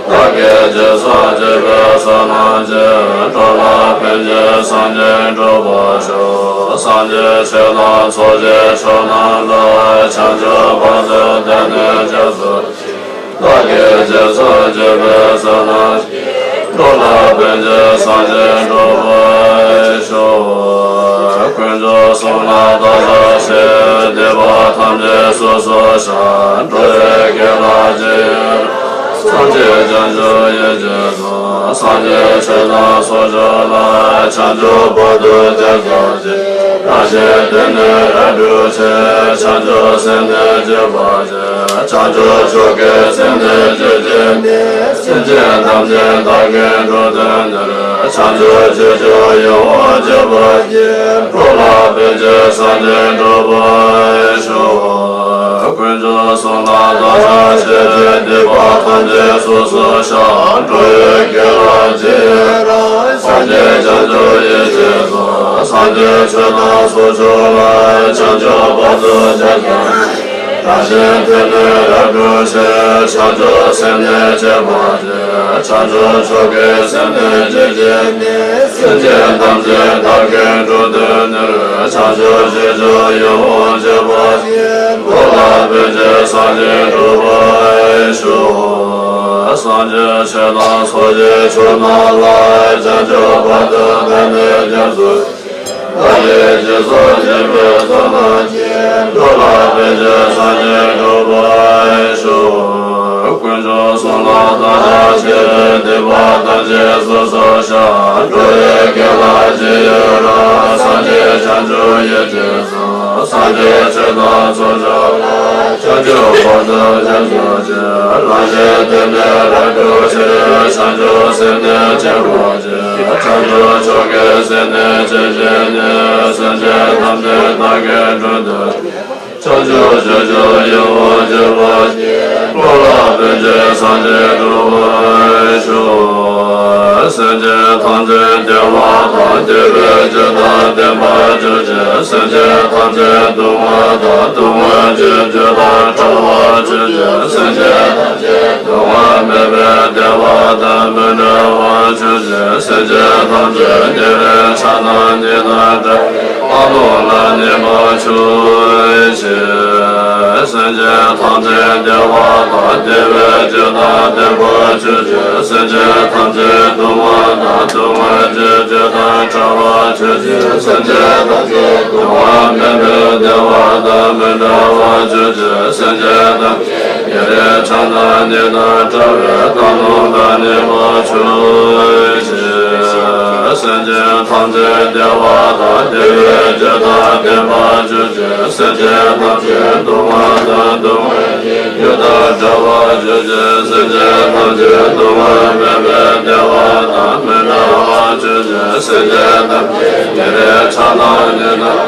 བདག་གིས་རྗེས་སུ་བྱེད་པའི་ཚོགས་རྣམས་ཀྱིས། འགྲོ་ལ་ཕན་ཕྱིར་སངས་རྒྱས་འགྲུབ་པར་ཤོག་སངས་རྒྱས་ཆོས་དང་ཚོགས་ཀྱི་མཆོག་རྣམས་ལ། བྱང་ཆུབ་བར་དུ་བདག་ནི་སྐྱབས་སུ། བདག་གིས་རྗེས་སུ་བྱེད་པའི་ཚོགས་རྣམས་ཀྱིས། འགྲོ་ལ་ཕན་ཕྱིར་སངས་རྒྱས་འགྲུབ་པར་ཤོག་དཀོན་མཆོག་གསུམ་ལ་བདག་ཕྱག་བྱེད། སྡིག་པ་ཐམས་ཅད་སོ་སོར་བཤགས། འགྲོ་བའི་དགེ་ལ་རྗེས་སུ་ཡི་རང་། སངས་རྒྱས་བྱང་ཆུབ་ཡེ་ཤེས་སུ། སངས་རྒྱས་ཆོས་དང་ཚོགས་མཆོག་ལ། བྱང་ཆུབ་བར་དུ་སྐྱབས་སུ་མཆི། རང་གཞན་དོན་ནི་རབ་བསྒྲུབ་ཕྱིར། བྱང་ཆུབ་སེམས་ནི་བསྐྱེད་པར་བགྱི། བྱང་ཆུབ་མཆོག་གི་སེམས་ནི་བསྐྱེད་བགྱིས་ནས། སེམས་ཅན་ཐམས་ཅད་བདག་གིས་འགྲོ་དོན་དུ། བྱང་ཆུབ་ཆོས་ཀྱི་ཡིད་འོང་སྤྱད་པར་བགྱི། འགྲོ་ལ་ཕན་ཕྱིར་སངས་རྒྱས་འགྲུབ་པར་ཤོག་དཀོན་མཆོག་གསུམ་ལ་བདག་ཕྱག་བྱེད། སྡིག་པ་ཐམས་ཅད་སོ་སོར་བཤགས། འགྲོ་བའི་དགེ་ལ་རྗེས་སུ་ཡི་རང་། སངས་རྒྱས་བྱང་ཆུབ་ཡེ་ཤེས་སུ། སངས་རྒྱས་ཆོས་དང་ཚོགས་མཆོག་ལ། བྱང་ཆུབ་བར་དུ་སྐྱབས་སུ། རང་གཞན་དོན་ནི་རབ་བསྒྲུབ་ཕྱིར། བྱང་ཆུབ་སེམས་ནི་བསྐྱེད་པར་བགྱི། བྱང་ཆུབ་མཆོག་གི་སེམས་ནི་བསྐྱེད་བགྱིས་ནས། སེམས་ཅན་ཐམས་ཅད་བདག་གིས་འགྲོ་དོན་དུ། བྱང་ཆུབ་ཆོས་ཀྱི་ཡིད་འོང་སྤྱད་པར་བགྱི། འགྲོ་ལ་ཕན་ཕྱིར་སངས་རྒྱས་འགྲུབ་པར་ཤོག་སངས་རྒྱས་ཆོས་དང་ཚོགས་ཀྱི་མཆོག་རྣམས་ལ། བྱང་ཆུབ་བར་དུ་བདག་ནི་སྐྱབས་སུ། བདག་གིས་རྗེས་སུ་བྱེད་པའི་ཚོགས་རྣམས་ཀྱིས། འགྲོ་ལ་ཕན་ཕྱིར་སངས་རྒྱས་འགྲུབ་པར་ཤོག་དཀོན་མཆོག་གསུམ་ལ་བདག་ཕྱག་བྱེད། སྡིག་པ་ཐམས་ཅད་སོ་སོར་བཤགས། འགྲོ་བའི་དགེ་ལ་རྗེས་སུ་ཡི་རང་། སངས་རྒྱས་བྱང་ཆུབ་ཡེ་ཤེས་སུ། སངས་རྒྱས་ཆོས་དང་ཚོགས་མཆོག་ལ། བྱང་ཆུབ་བར་དུ་སྤྱན་གཟིགས་ཤིང་། ལམ་གྱི་དོན་ནི་རབ་བསྒྲུབ་ཕྱིར། བྱང་ཆུབ་སེམས་ནི་བསྐྱེད་པར་བགྱི། བྱང་ཆུབ་མཆོག་གི་སེམས་ནི་ཇི་བཞིན་ཉིད། སེམས་ཅན་ཐམས་ཅད་བདག་གིས་མགྲོན་དུ། བྱང་ཆུབ་སྤྱོད་མཆོག་ཡིད་འོང་སྤྱད་པ་ཡིས། བློ་ལ་ཕན་ཕྱིར་སངས་རྒྱས་འགྲུབ་པར་ཤོག། སེམས་ཅན་ཐམས་ཅད་བདེ་བ་དང་། བདེ་བའི་རྒྱུ་དང་ལྡན་པར་གྱུར་ཅིག། སེམས་ཅན་ཐམས་ཅད་སྡུག་བསྔལ་དང་། སྡུག་བསྔལ་གྱི་རྒྱུ་དང་བྲལ་བར་གྱུར་ཅིག། སེམས་ཅན་ཐམས་ཅད་སྡུག་བསྔལ་མེད་པའི་བདེ་བ་དང་མི་འབྲལ་བར་གྱུར་ཅིག། སེམས་ཅན་ཐམས་ཅད་ཉེ་རིང་ཆགས་སྡང་གཉིས་དང་བྲལ་བའི་བླ་ན་མེད་པར་གྱུར་ཅིག། སེམས་ཅན་ཐམས་ཅད་བདེ་བ་དང་། བདེ་བའི་རྒྱུ་དང་ལྡན་པར་གྱུར་ཅིག། སེམས་ཅན་ཐམས་ཅད་སྡུག་བསྔལ་དང་། སྡུག་བསྔལ་གྱི་རྒྱུ་དང་བྲལ་བར་གྱུར་ཅིག། སེམས་ཅན་ཐམས་ཅད་སྡུག་བསྔལ་མེད་པའི་བདེ་བ་དང་མི་འབྲལ་བར་གྱུར་ཅིག། སེམས་ཅན་ཐམས་ཅད་ཉེ་རིང་ཆགས་སྡང་གཉིས་དང་བྲལ་བའི་བླ་ན་མེད་པར་གྱུར་ཅིག། སེམས་ཅན་ཐམས་ཅད་བདེ་བ་དང་། བདེ་བའི་རྒྱུ་དང་ལྡན་པར་གྱུར་ཅིག། སེམས་ཅན་ཐམས་ཅད་སྡུག་བསྔལ་དང་། སྡུག་བསྔལ་གྱི་རྒྱུ་དང་བྲལ་བར་གྱུར་ཅིག། སེམས་ཅན་ཐམས་ཅད་སྡུག་བསྔལ་མེད་པའི་བདེ་བ་དང་མི་འབྲལ་བར་གྱུར་ཅིག། སེམས་ཅན་ཐམས་ཅད་ཉེ་རིང་ཆགས་སྡང་གཉིས་དང་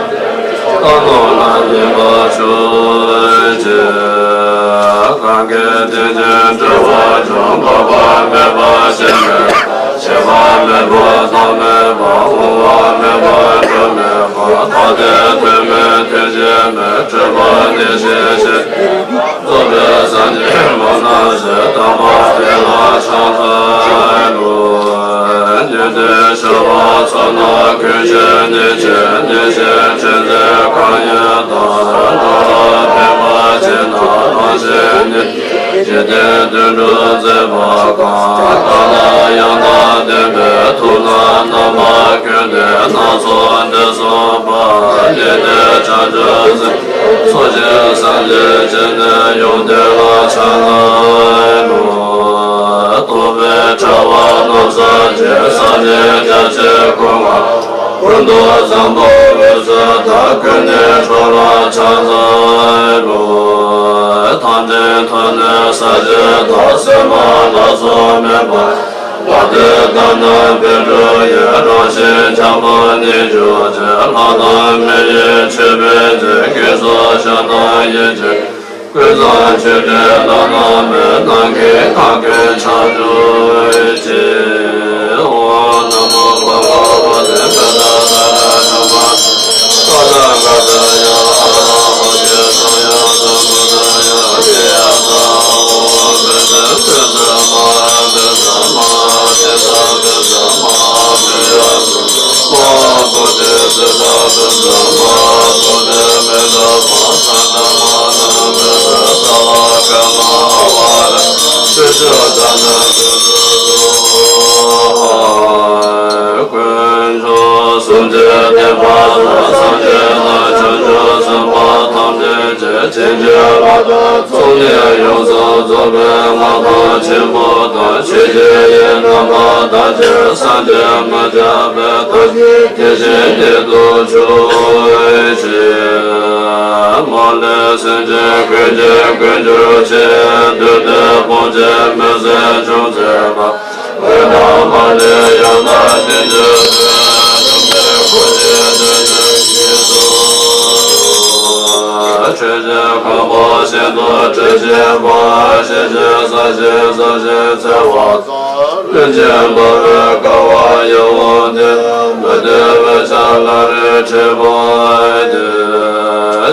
བྲལ་བའི་བླ་ན་མེད་པར་གྱུར་ཅིག། གང་གིས་དེ་བཞིན་འགྲོ་བ་ཀུན། འཕགས་པ་མེད་པར་ཞེན་པའི་ལྟ། ཞེན་པ་མེད་པ་ཐ་མལ་པ། བུང་བ་མེད་པ་སྒྲ་མེད་པ། ཐ་དད་དོན་མེད་དོན་གཅིག་མེད། སྤྲོས་པ་ཉེར་ཞི་ཞི་བ་རྫོགས་པའི་སངས་རྒྱས་མ་ནམ་མཁའི་དམ་པ་དེ་ལ་ཕྱག་འཚལ་ལོ། ཉན་ཐོས་ཤར་བ་ཚོགས་རྣམས་ཀུན་ཤེས་ཉིད་ཅེས། ཉིད་ཅེས་དྲན་མཛད་གང་ཡིན་བདག །སྒྲ་ལ་ཕན་པ་ཅི་རྣམས་སློབ་བྱེད་ཉིད། འཇིག་རྟེན་དོན་གྲུབ་མཛད་པ་གང་། ལྟ་ན་ཡང་དག་ལྡན་པའི་ཐུགས་རྣམས་རྣམ་པ་ཀུན་ལྡན་སྣ་ཚོགས་འདི་གསུངས་པ། ཉན་ཐོས་བྱང་ཆུབ་སེམས་ཚོགས་ཀྱི་སངས་རྒྱས་ཀྱི་ནི་ཡོངས་འདུས་ལ་ཕྱག་འཚལ་ལོ། རྟོག་པའི་དྲ་བ་རྣམ་གསུམ་གྱི་སངས་རྒྱས་རྒྱ་ཆེན་སྐུ་མངའ། ཀུན་ཏུ་བཟང་པོ་འོད་ཟེར་དང་ཀུན་ནས་འཕྲོ་ལ་ཕྱག་འཚལ་ལོ། ཐམས་ཅད་ཐོབ་ནས་ས་གཞི་དང་། སེམས་དཔའ་ལ་སོགས་མེད་པ། དཔལ་དུས་དང་ནམ་མཁའི་འགྲོ་བའི་རང་བཞིན་འཁྱམས་པ་ཉིད་གྱུར་ཅིང་། ལྷ་དང་མི་ཡི་མཆོད་པའི་རྗེས། དགེ་ཚོགས་ཞབས་དང་ཡིད་ཀྱི་ཀུན་བཟང་མཆོད་སྤྲིན་བླ་ན་མེད། ནམ་མཁའི་མཐའ་ཀུན་ཁྱབ་གྱུར་ཅིག། ཨོཾ་ན་མོ་བྷ་ག་བ་ཏེ། བཛྲ་ཏཱ་ར་ཛྙཱ་མ་ཏི། ཏདྱ་ག་ཏྱ་ཡ། ཨ་ཧོ་ཏེ་སམ་ཡ་སམ་བུདྡྷཱ་ཡ། ཨ་ཏི་ཡ་ཏ། ཨོཾ་བཛྲ་བཛྲ་མ་བཛྲ་མ་ཏི་ཏ་བཛྲ་མ་ཏི་ཡ། མ་བོ་དྷི་ཙིཏྟ་བཛྲ་མ་བོ་དྷི་མི་ཏ་པ་ཙྪ་ཏ་མ་ན་བཛྲ་ས་ལ་ཀ་མ་ཨ་བ་ར་ཏི་ཙྪ་ཏ་ན་བཛྲ་སྭཱ་ཧཱ། དཀོན་མཆོག་གསུམ་གྱི་བསྟན་པ་དང་། སངས་རྒྱས་དང་བྱང་ཆུབ་སེམས་དཔའ་ཐམས་ཅད་ཀྱི། བྱིན་གྱིས་བརླབ་ཏུ་ཚོགས་གཉིས་ཡོངས་སུ་རྫོགས་པའི་མངའ་ཐང་ཆེན་པོ་དང་། ཆོས་ཀྱི་དབྱིངས་རྣམ་པར་དག་ཅིང་སངས་རྒྱས་མི་ཟད་པའི་ཐུགས་རྗེ་དེ་བཞིན་ཉིད་དུ་གྱུར་ཅིག། མ་ལུས་སེམས་ཅན་ཀུན་གྱི་ཀུན་གྱུར་ཅན། བདུད་སྡེ་དཔུང་བཅས་མི་བཟད་འཇོམས་མཛད་པ། ཀུན་དང་མ་ལུས་ཡང་དག་ཞིང་དུ་སྤྱོད། འཇོམས་པའི་གོ་འཕང་དེ་ཉིད་ཀྱི་གཟིགས་སུ་ཆོས་ཀྱི་ཁང་པ་ཤིན་ཏུ་དྲི་ཞིམ་པ། ཞིང་གི་ས་གཞི་ཟབ་ཞིང་འཚེར་བ་དང་། ཀླུ་ཆེན་འབར་བའི་ཀ་བ་ཡིད་འོང་སྟེ། འདུས་པའི་འོད་ཆགས་ལ་རེག་འཁྲིགས་པ་སྟེ།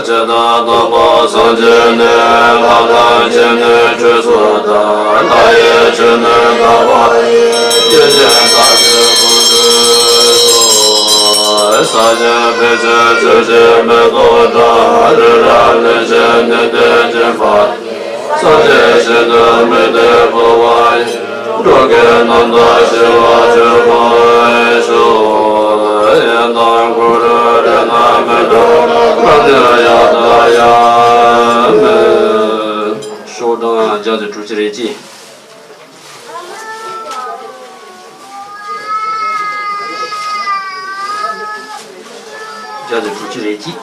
ཇི་ལྟར་སྟོན་པ་སངས་རྒྱས་ནས། ལྷ་དང་བཅས་ནས་ཁྲུས་གསོལ་ལྟར། ལྷ་ཡི་ཆོས་ནི་དག་པ་ཡི། ཡེ་ཤེས་དག་གི་ཁོང་ཁྲོ་སོགས། ས་གཞི་ཕལ་ཆེར་ཆུ་སྐྱེས་མེ་ཏོག་འདྲ། རི་རབ་གླིང་བཞི་གནས་བརྟན་སྦྱིན་པ། སངས་རྒྱས་ཞིང་དུ་མི་སྡོད་འཕོ་བ་ཡི། འགྲོ་ཀུན་རྣམ་དག་ཞི་བར་གྱུར་པར་ཤོག། ཡང་དག་གུ་རུ་རཏྣ་མི་འཕྲོག་རབ་གནས་ཡང་དག་ཡང་མིན། ཤོག་གྲངས་བརྒྱ་དང་དྲུག་ཅུ་རེ་གཅིག། བརྒྱ་དང་དྲུག་ཅུ་རེ་གཅིག།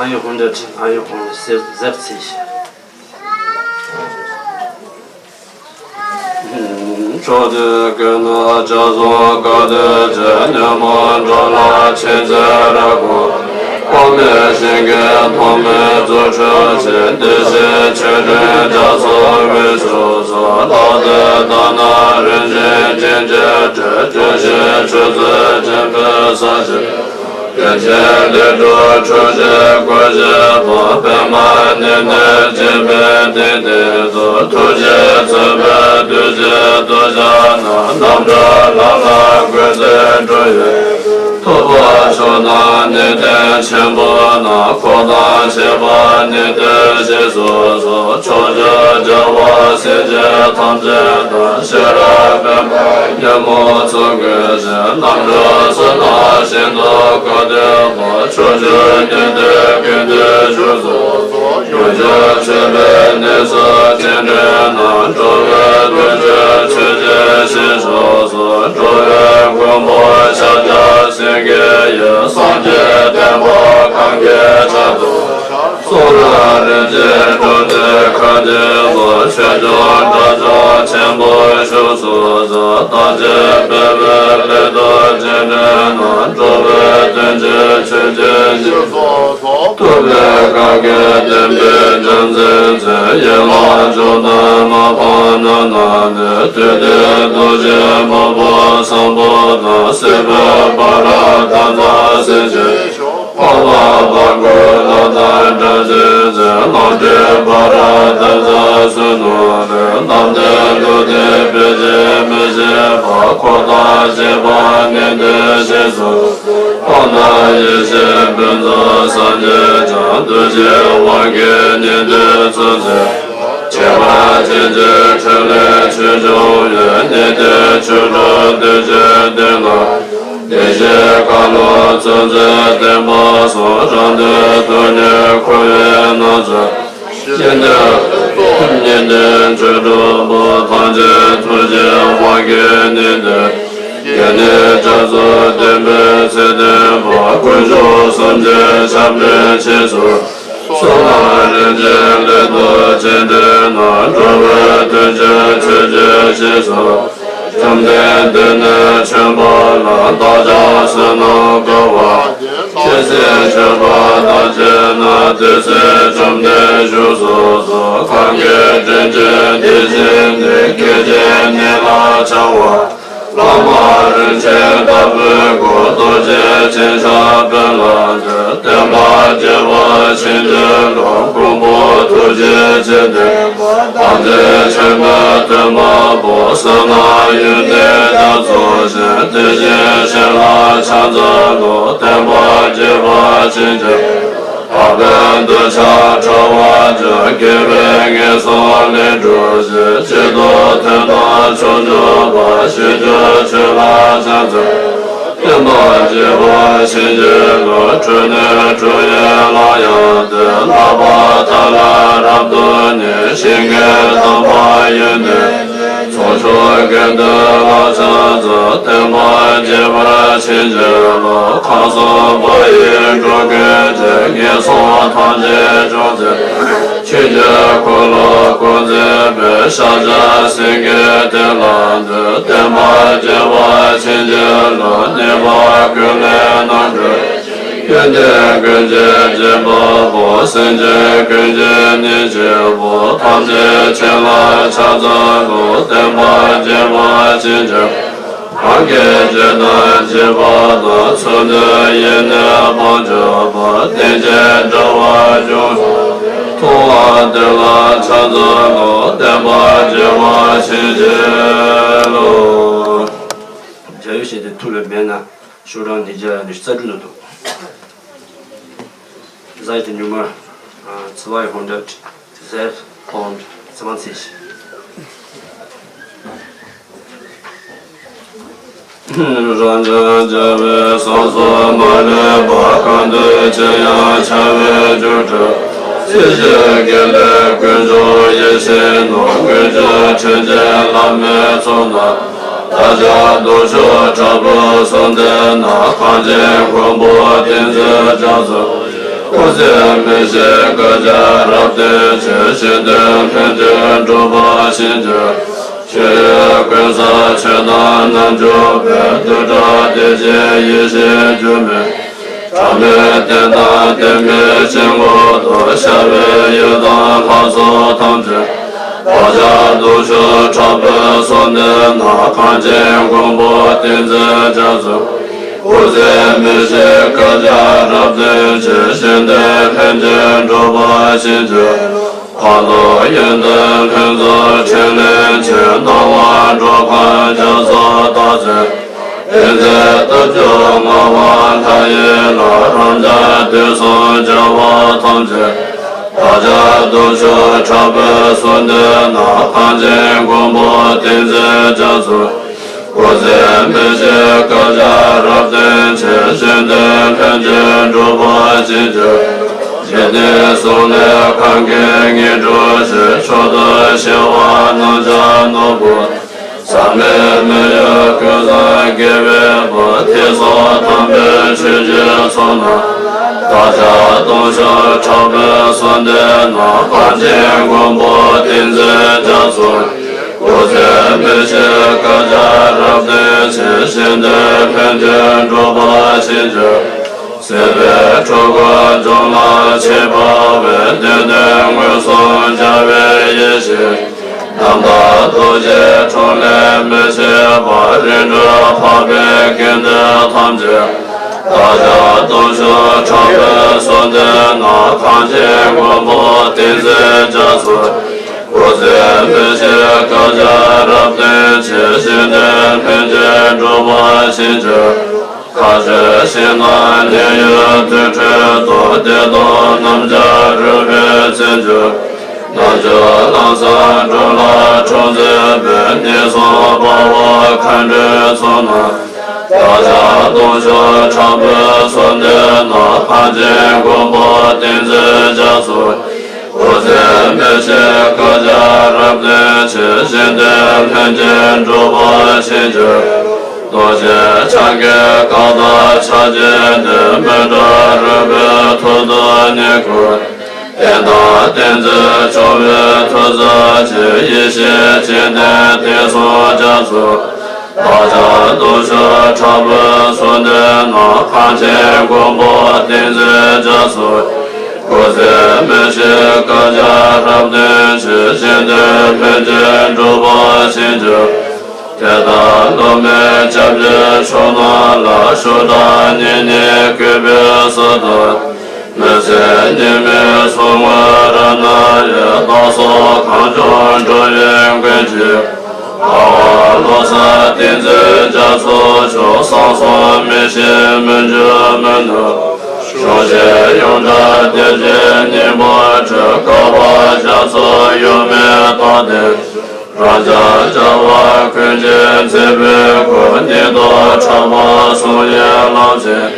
Are you hundred? Are you on the sixth? Sixth? ཕྱོགས་དུས་ཀུན་ན་ལྕགས་ཟུང་དཀའ་སྡུག་ཅན། ཉོན་མོངས་འགྲོ་ལ་མཁྱེན་བརྩེ་རབ་དགོངས། དཔག་མེད་ཞིང་གི་ཐོག་མའི་རྫུ་འཕྲུལ་ཅན། བདེ་གཤེགས་ཆོས་སྤྲིན་རྒྱ་མཚོ་དབུས་སུ་སོགས། ལྷ་དང་དེ་དག་ནི་རིན་ཆེན་སྤྱན་གྱིས་སྤྲས། སྐྱོབ་བྱེད་ཆོས་སྲིད་ཆེན་པོའི་ས་གཞི། རིན་ཆེན་ལས་གྲུབ་ཁྲོ་ཆུའི་སྐུ་ཞིག་དང་། པདྨ་འདི་ནི་བརྒྱན་པའི་སྟེང་དེ་དུ། ཐུགས་རྗེས་མཛད་པའི་གདུལ་བྱའི་གདུལ་བྱ་རྣམས། རྣམ་གྲོལ་ལམ་ལ་བཀོད་ཚེ་འགྲོ་བའི་ཐོབ་པ་མཆོག་དང་ནི་བསྟན་ཆེན་པོ་རྣམས། འཁོར་དང་བཅས་པ་ནི་བསྟན་ཞེས་སོགས་སོ། ཕྱོགས་བཅུའི་རྒྱལ་བ་སྲས་བཅས་ཐམས་ཅད་དང་། ཤེས་རབ་པདྨ་ཉིན་མོ་ཚོགས་ཀྱི་རྣམ་གྲོལ་བསོད་ནམས་ཤིན་ཏུ་དཀའ་སྡུག་པ། ཕྱོགས་བཅུའི་ཉན་ཐོས་ཀུན་འདུས་བཞུགས་སོ། ཡུམ་གྱུར་མཆོད་པའི་གནས་སུ་སྤྱན་འདྲེན་ན། འགྲོ་བའི་དོན་བྱེད་ཆོས་ཀྱི་ཞིང་སོགས་སུ། འགྲོ་བའི་མགོན་པོ་ཤཱཀྱ་སེང་གེ་ཡིས། སངས་རྒྱས་བསྟན་པ་གང་གི་ཕྱག་ཏུ། གསུང་རབ་རིན་ཆེན་དྲུག་ལྡན་ཁ་འདོན་པ། ཆོས་སྐྱོང་དགྲ་བཅོམ་ཆེན་པོ་བཞུགས་སོ། ཟབ་དག་ཅིང་སྤེལ་བའི་སླད་དུ་སྤྱན་འདྲེན་ན། འགྲོ་བའི་དོན་བྱེད་ཆོས་ཀྱི་ཞིང་སོགས་སུ། ཐུབ་པའི་བཀའ་བརྒྱུད་བསྟན་པའི་རྒྱལ་མཚན་མཛད། ཡན་ལག་བཅུ་བདུན་མ་འཕངས་རྣམ་སྣང་ནས། དུས་མཐའི་རྡོ་རྗེ་སྨུག་པོ་བཟང་པོ་དང་། སྲིད་པའི་འབར་རབ་དར་ཚོན་སེང་ཆེན་ཞོགས། འཕགས་པ་འབར་ཁུང་ལྷ་དང་སྒྲ་གཅན་འཛིན། ལམ་འཁྲུགས་འབར་རབ་དར་ཚོན་གསོན་ནུ་ལེན། ལམ་སྟོན་ཀླུ་ལྡིང་བེ་ཅོན་མི་ཤེས་པ། འཁོར་དང་བཅས་པ་ནི་བསྟན་ཞེས་སོགས། འཕགས་ནི་ཡེ་ཤེས་ཕུན་ཚོགས་སངས་རྒྱས་བྱང་། གདུལ་བྱའི་དབང་གིས་ནི་བསྟན་ཚུལ་མཛད། ཁྱད་པར་ཅན་གྱི་ཕྲིན་ལས་ཆོས་སྐྱོང་བའི། ནི་བསྟན་ཆོས་དྲུག་གདུལ་བྱའི་གདན་ལ། བདེ་གཤེགས་མཁའ་ལོ་ཙཱ་བྱོན་མཛད་བསྟན་པ་སྲུང་། རང་གདོན་དུག་ནད་འཁོར་བའི་ན་ཚ། ཞི་བདེ་ཕུན་ཚོགས་ཉིན་ལྡན་ཆོས་སྒྲོན་པ། ཐམས་ཅད་ཐུགས་རྗེའི་དབང་གིས་ནི་བསྟན། དགེ་བསྙེན་སྐྱབས་སུ་བསྟེན་པའི་ཚེ་བརྟན་པ། དཀོན་མཆོག་གསུམ་གྱི་ཞབས་འདྲེན་ཅེས་སོགས། གསུང་རབ་རིན་ཆེན་སླད་དུ་སྤྱན་འདྲེན་ན། འགྲོ་བའི་དོན་བྱེད་ཆོས་ཀྱི་ཞིང་སོགས། བཅོམ་ལྡན་འདས་ནི་ཆེན་པོ་ལ། བདག་ཀྱང་བསོད་ནམས་བསྐལ་པ། ཇི་སྲིད་མཆོད་པ་དང་བཅས་ན། དེ་སྲིད་བཅོམ་ལྡན་བཞུགས་སུ་གསོལ། གང་གི་དྲིན་ཅན་དེ་བཞིན་ཏེ། སྐད་ཅིག་ཉིད་ལ་འཆར་བ། བླ་མ་རིན་ཆེན་ལྟ་བུའི་སྐུ། རྡོ་རྗེ་འཆང་ཞབས་པད་ལ་འདུད། བསྟན་པ་རྒྱས་པར་བྱིན་གྱིས་རློབས། མགོན་པོ་ཐུགས་རྗེ་ཅན། བསྟན་པ་དམ་ཅན་ཆེན་པོའི་སྟོན་པ་པོ། བསོད་ནམས་ཡོན་ཏན་རྒྱ་མཚོ་ཆེ། དེ་བཞིན་གཤེན་ལ་ཕྱག་འཚལ་ལོ། བསྟན་པ་རྒྱས་པར་བྱིན་གྱིས། འཕགས་པའི་འདོད་ཆགས་ཕྲ་བ་སྤྱོད། དགེ་བའི་ངན་སོང་ལས་སྒྲོལ་ཞིང་། བྱས་རྗེས་དོན་དམ་ཕྱོགས་འཇུག་པ། ཞིང་སྐྱོང་ཆོས་ལ་ཕྱག་འཚལ། བསྟན་པ་རྒྱས་པར་བྱིན་གྱིས་རློབས། འཁྲུལ་གནོད་འཁྲུལ་ཡུལ་ལ་ཡང་དེ། བསླབ་པ་མཐའ་ལ་རབ་ཏུ་གནས། ཞིང་གི་དམ་པ་ཡོན་ཏན། ཚོགས་མཆོག་དགེ་འདུན་ལ་ཕྱག་འཚལ། བསྟན་པ་རྒྱས་པར་བྱིན་གྱིས་རློབས། ཁམས་གསུམ་འཁོར་བའི་འགྲོ་ཀུན་གྱི། ངན་སོང་ཐམས་ཅད་སྦྱོང་ཚེ། ཆོས་ཀྱི་འཁོར་ལོ་བསྐོར་མཛད་པའི། ཤཱཀྱ་སེང་གེ་དེ་ལ་འདུད། བསྟན་པ་རྒྱས་པར་བྱིན་གྱིས་རློབས། ནད་པ་ཀུན་ལས་རྣམ་གྲོལ། ཡོན་ཏན་ཀུན་གྱི་སྦྱིན་པ་པོ། སེམས་ཅན་ཀུན་གྱི་གཉེན་གཅིག་པུ། ཐམས་ཅད་མཁྱེན་ལ་ཕྱག་འཚལ་ལོ། བསྟན་པ་རྒྱས་པར་བྱིན་གྱིས། གང་གིས་ཇི་ལྟར་བགྱིས་པ་དང་། ཚུལ་དུ་ཡིད་ནི་སྤང་གྱུར་པ། རྟེན་ཅིང་འབྲེལ་བར་འབྱུང་། ཐུབ་དབང་དེ་ལ་ཕྱག་འཚལ་ལོ། བསྟན་པ་རྒྱས་པར་བྱིན་གྱིས་རློབས། རྒྱ་ཡུལ་ཞེས་དེ་ཐུགས་ལ་མེད་ན། ཤོག་གྲངས་ཉིས་བརྒྱ་ཉི་ཤུ་རྩ་དྲུག་ནང་དུ། Seite Nummer, äh, zweihundertsechs und zwanzig. རང་ཅག་རྒྱལ་བའི་སྲས་སུ་མ་ལུས་པ། གང་འདུལ་ཅི་ཡང་བྱ་བའི་རྒྱུར་གྲགས། སྲིད་ཞིའི་དགེ་ལེགས་དཀོན་མཆོག་ཡིད་བཞིན་ནོར། མངོན་གྱུར་དྲིན་ཅན་བླ་མའི་ཚོགས་རྣམས། བདག་ཅག་སྡུག་ཕྱོགས་དྲག་པོའི་གསུམ་ལྡན་ན། གངས་ཅན་མགོན་པོ་ཏིང་འཛིན་རྒྱ་མཚོ། སྐུ་ཚེ་མི་ཤིགས་བསྐལ་བརྒྱར་རབ་བརྟན་ཅིང་། གཞན་དོན་ཕན་བདེའི་འགྲུབ་པར་བྱིན་གྱིས་རློབས། ཆོས་ཀུན་བཟང་ཆོས་རྣམས་རྣལ་འབྱོར་པའི། རྡུལ་བྲལ་བདེ་ཆེན་ཡེ་ཤེས་འགྱུར་མེད་ཆོས། གྲངས་མེད་རྟེན་དང་བརྟེན་པའི་ཞིང་ཁམས་སུ། ཤར་བའི་ཡུལ་དང་ལྷ་ཚོགས་ཐམས་ཅད་དཔལ་ཆེན་སྟོང་མཆོག་ཁྲ་བོའི་གསུང་ལྡན་ན། གངས་ཅན་མགོན་པོ་ཏིང་འཛིན་རྒྱ་མཚོ། སྐུ་ཚེ་མི་ཤིགས་བསྐལ་བརྒྱར་རབ་བརྟན་ཅིང་། གཞན་དོན་ཕན་བདེའི་འགྲུབ་པར་བྱིན་གྱིས་རློབས། ཁམས་གསུམ་ཡོན་ཏན་ཕུན་ཚོགས་ཕྲིན་ལས་ཆེ། སྣང་བ་འགྲོ་ཁམས་རྒྱ་མཚོ་སྟག་རྩེ། ཏིང་འཛིན་རྟ་མཆོག་ལྔ་པ་ལྷ་ཡི་ལྷ། རབ་འབྱམས་དུས་གསུམ་རྒྱལ་བ་ཐམས་ཅད། དཔལ་ཆེན་སྟོང་མཆོག་ཁྲ་བོའི་གསུང་ལྡན་ན། གངས་ཅན་མགོན་པོ་ཏིང་འཛིན་རྒྱ་མཚོ། སྐུ་ཚེ་མི་ཤིགས་བསྐལ་བརྒྱར་རབ་བརྟན་ཅིང་། གཞན་དོན་ཕན་བདེའི་འགྲུབ་པར་བྱིན་གྱིས། འཇིག་རྟེན་གསུམ་ལས་གང་གིས་ངེས་འགྲུབ་ཅིང་། མཆོག་ཏུ་གཤེགས་པ་རྣམས་ཀྱང་ནོར་བུ། ཟག་མེད་མི་གཡོ་ཀུན་བཟང་དགེ་བའི་བུ། ཐོས་བསམ་དམ་པའི་ཆོས་ཀྱི་ཚོགས་རྣམས། དཔལ་ཆེན་སྟོང་མཆོག་ཁྲ་བོའི་གསུང་ལྡན་ན། གངས་ཅན་མགོན་པོ་ཏིང་འཛིན་རྒྱ་མཚོ། སྐུ་ཚེ་མི་ཤིགས་བསྐལ་བརྒྱར་རབ་བརྟན་ཅིང་། གཞན་དོན་ཕན་བདེའི་འགྲུབ་པར་བྱིན་གྱིས། སྲིད་པའི་འཁྲུལ་འཁོར་སྦྱངས་ལ་མཆིས་པ་བས། བདེན་དོན་མངོན་སུམ་རྒྱལ་བའི་ཡེ་ཤེས། རྣམ་དག་རྡོ་རྗེའི་འཁྲུངས་ལས་མི་ཕྱེད་པར། རིམ་གྲོ་འཕགས་པའི་དགེ་འདུན་ཐམས་ཅད། དཔལ་ཆེན་སྟོང་མཆོག་ཁྲ་བོའི་གསུང་ལྡན་ན། གངས་ཅན་མགོན་པོ་ཏིང་འཛིན་རྒྱ་མཚོ། སྐུ་ཚེ་མི་ཤིགས་བསྐལ་བརྒྱར་རབ་བརྟན་ཅིང་། གཞན་དོན་ཕན་བདེའི་འགྲུབ་པར་བྱིན་གྱིས། མཁའ་སྤྱོད་ཞིང་དང་འདྲེན་ཡུལ་དུར་ཁྲོད་དུ། བདེ་སྟོང་རྣམ་རྒྱལ་རོལ་པའི་རྩེར་འཇུག་རྣལ་འབྱོར་ལམ་བཟང་སྒྲུབ་ལ་འཁྲུངས་མཛད་པའི། གནས་གསུམ་དཔའ་བོ་མཁའ་འགྲོའི་ཚོགས་རྣམས། དཔལ་ཆེན་སྟོང་མཆོག་ཁྲ་བོའི་གསུང་ལྡན་ན། གངས་ཅན་མགོན་པོ་ཏིང་འཛིན་རྒྱ་མཚོ། སྐུ་ཚེ་མི་ཤིགས་བསྐལ་བརྒྱར་རབ་བརྟན་ཅིང་། གཞན་དོན་ལྷུན་གྱིས་འགྲུབ་པར་བྱིན་གྱིས། རྡོ་རྗེ་འཆང་གི་བཀའ་དང་ཕྱག་རྒྱའི་གདེང་། མི་འབྲལ་རོལ་པའི་ཐུགས་སུ་ཉིད་བཀུར། རྟེན་དང་བསྟན་འཛིན་སྐྱོང་བའི་མཐུ་རྩལ་ཅན། ཡེ་ཤེས་སྤྱན་ལྡན་བསྟན་སྲུང་རྒྱ་མཚོ། དཔལ་ཆེན་སྟོང་མཆོག་ཁྲ་བོའི་གསུང་ལྡན་ན། གངས་ཅན་མགོན་པོ་ཏིང་འཛིན་རྒྱ་མཚོ། སྐུ་ཚེ་མི་ཤིགས་བསྐལ་བརྒྱར་རབ་བརྟན་ཅིང་། གཞན་དོན་ཕན་བདེའི་འགྲུབ་པར་བྱིན་གྱིས། དེ་ལྟར་སློབ་མའི་སྐྱབས་ཀྱི་མཆོག་རྣམས་ལ། ཕྱོགས་དང་གཉེན་ཉེ་གུས་པས་གསོལ་དང་། མི་ཟད་ཉི་མའི་ཟུར་ངོས་རབ་ན་ཡོད། བདག་སོགས་གངས་ལྗོངས་འགྲོ་བའི་མགོན་གྱི། ཨ་བ་བློ་གསལ་ཏིང་འཛིན་རྒྱ་མཚོ་མཆོག། གསང་གསུམ་མི་ཤིགས་མི་འགྱུར་མི་ནུབ། གཞུང་ཆེན་ཡོངས་གྲགས་གཏེར་གྱི་སྙིང་པོར་གྲོལ། བསྐལ་པ་རྒྱ་མཚོ་ཡོངས་མེད་རྟག་བརྟན། རབ་འབྱམས་རྒྱལ་བ་ཀུན་གྱི་མཛད་པའི་སྐུ། སྙིང་སྟོབས་ཕྲག་དོག་གསུང་ཡི་ལམ་ཆེན།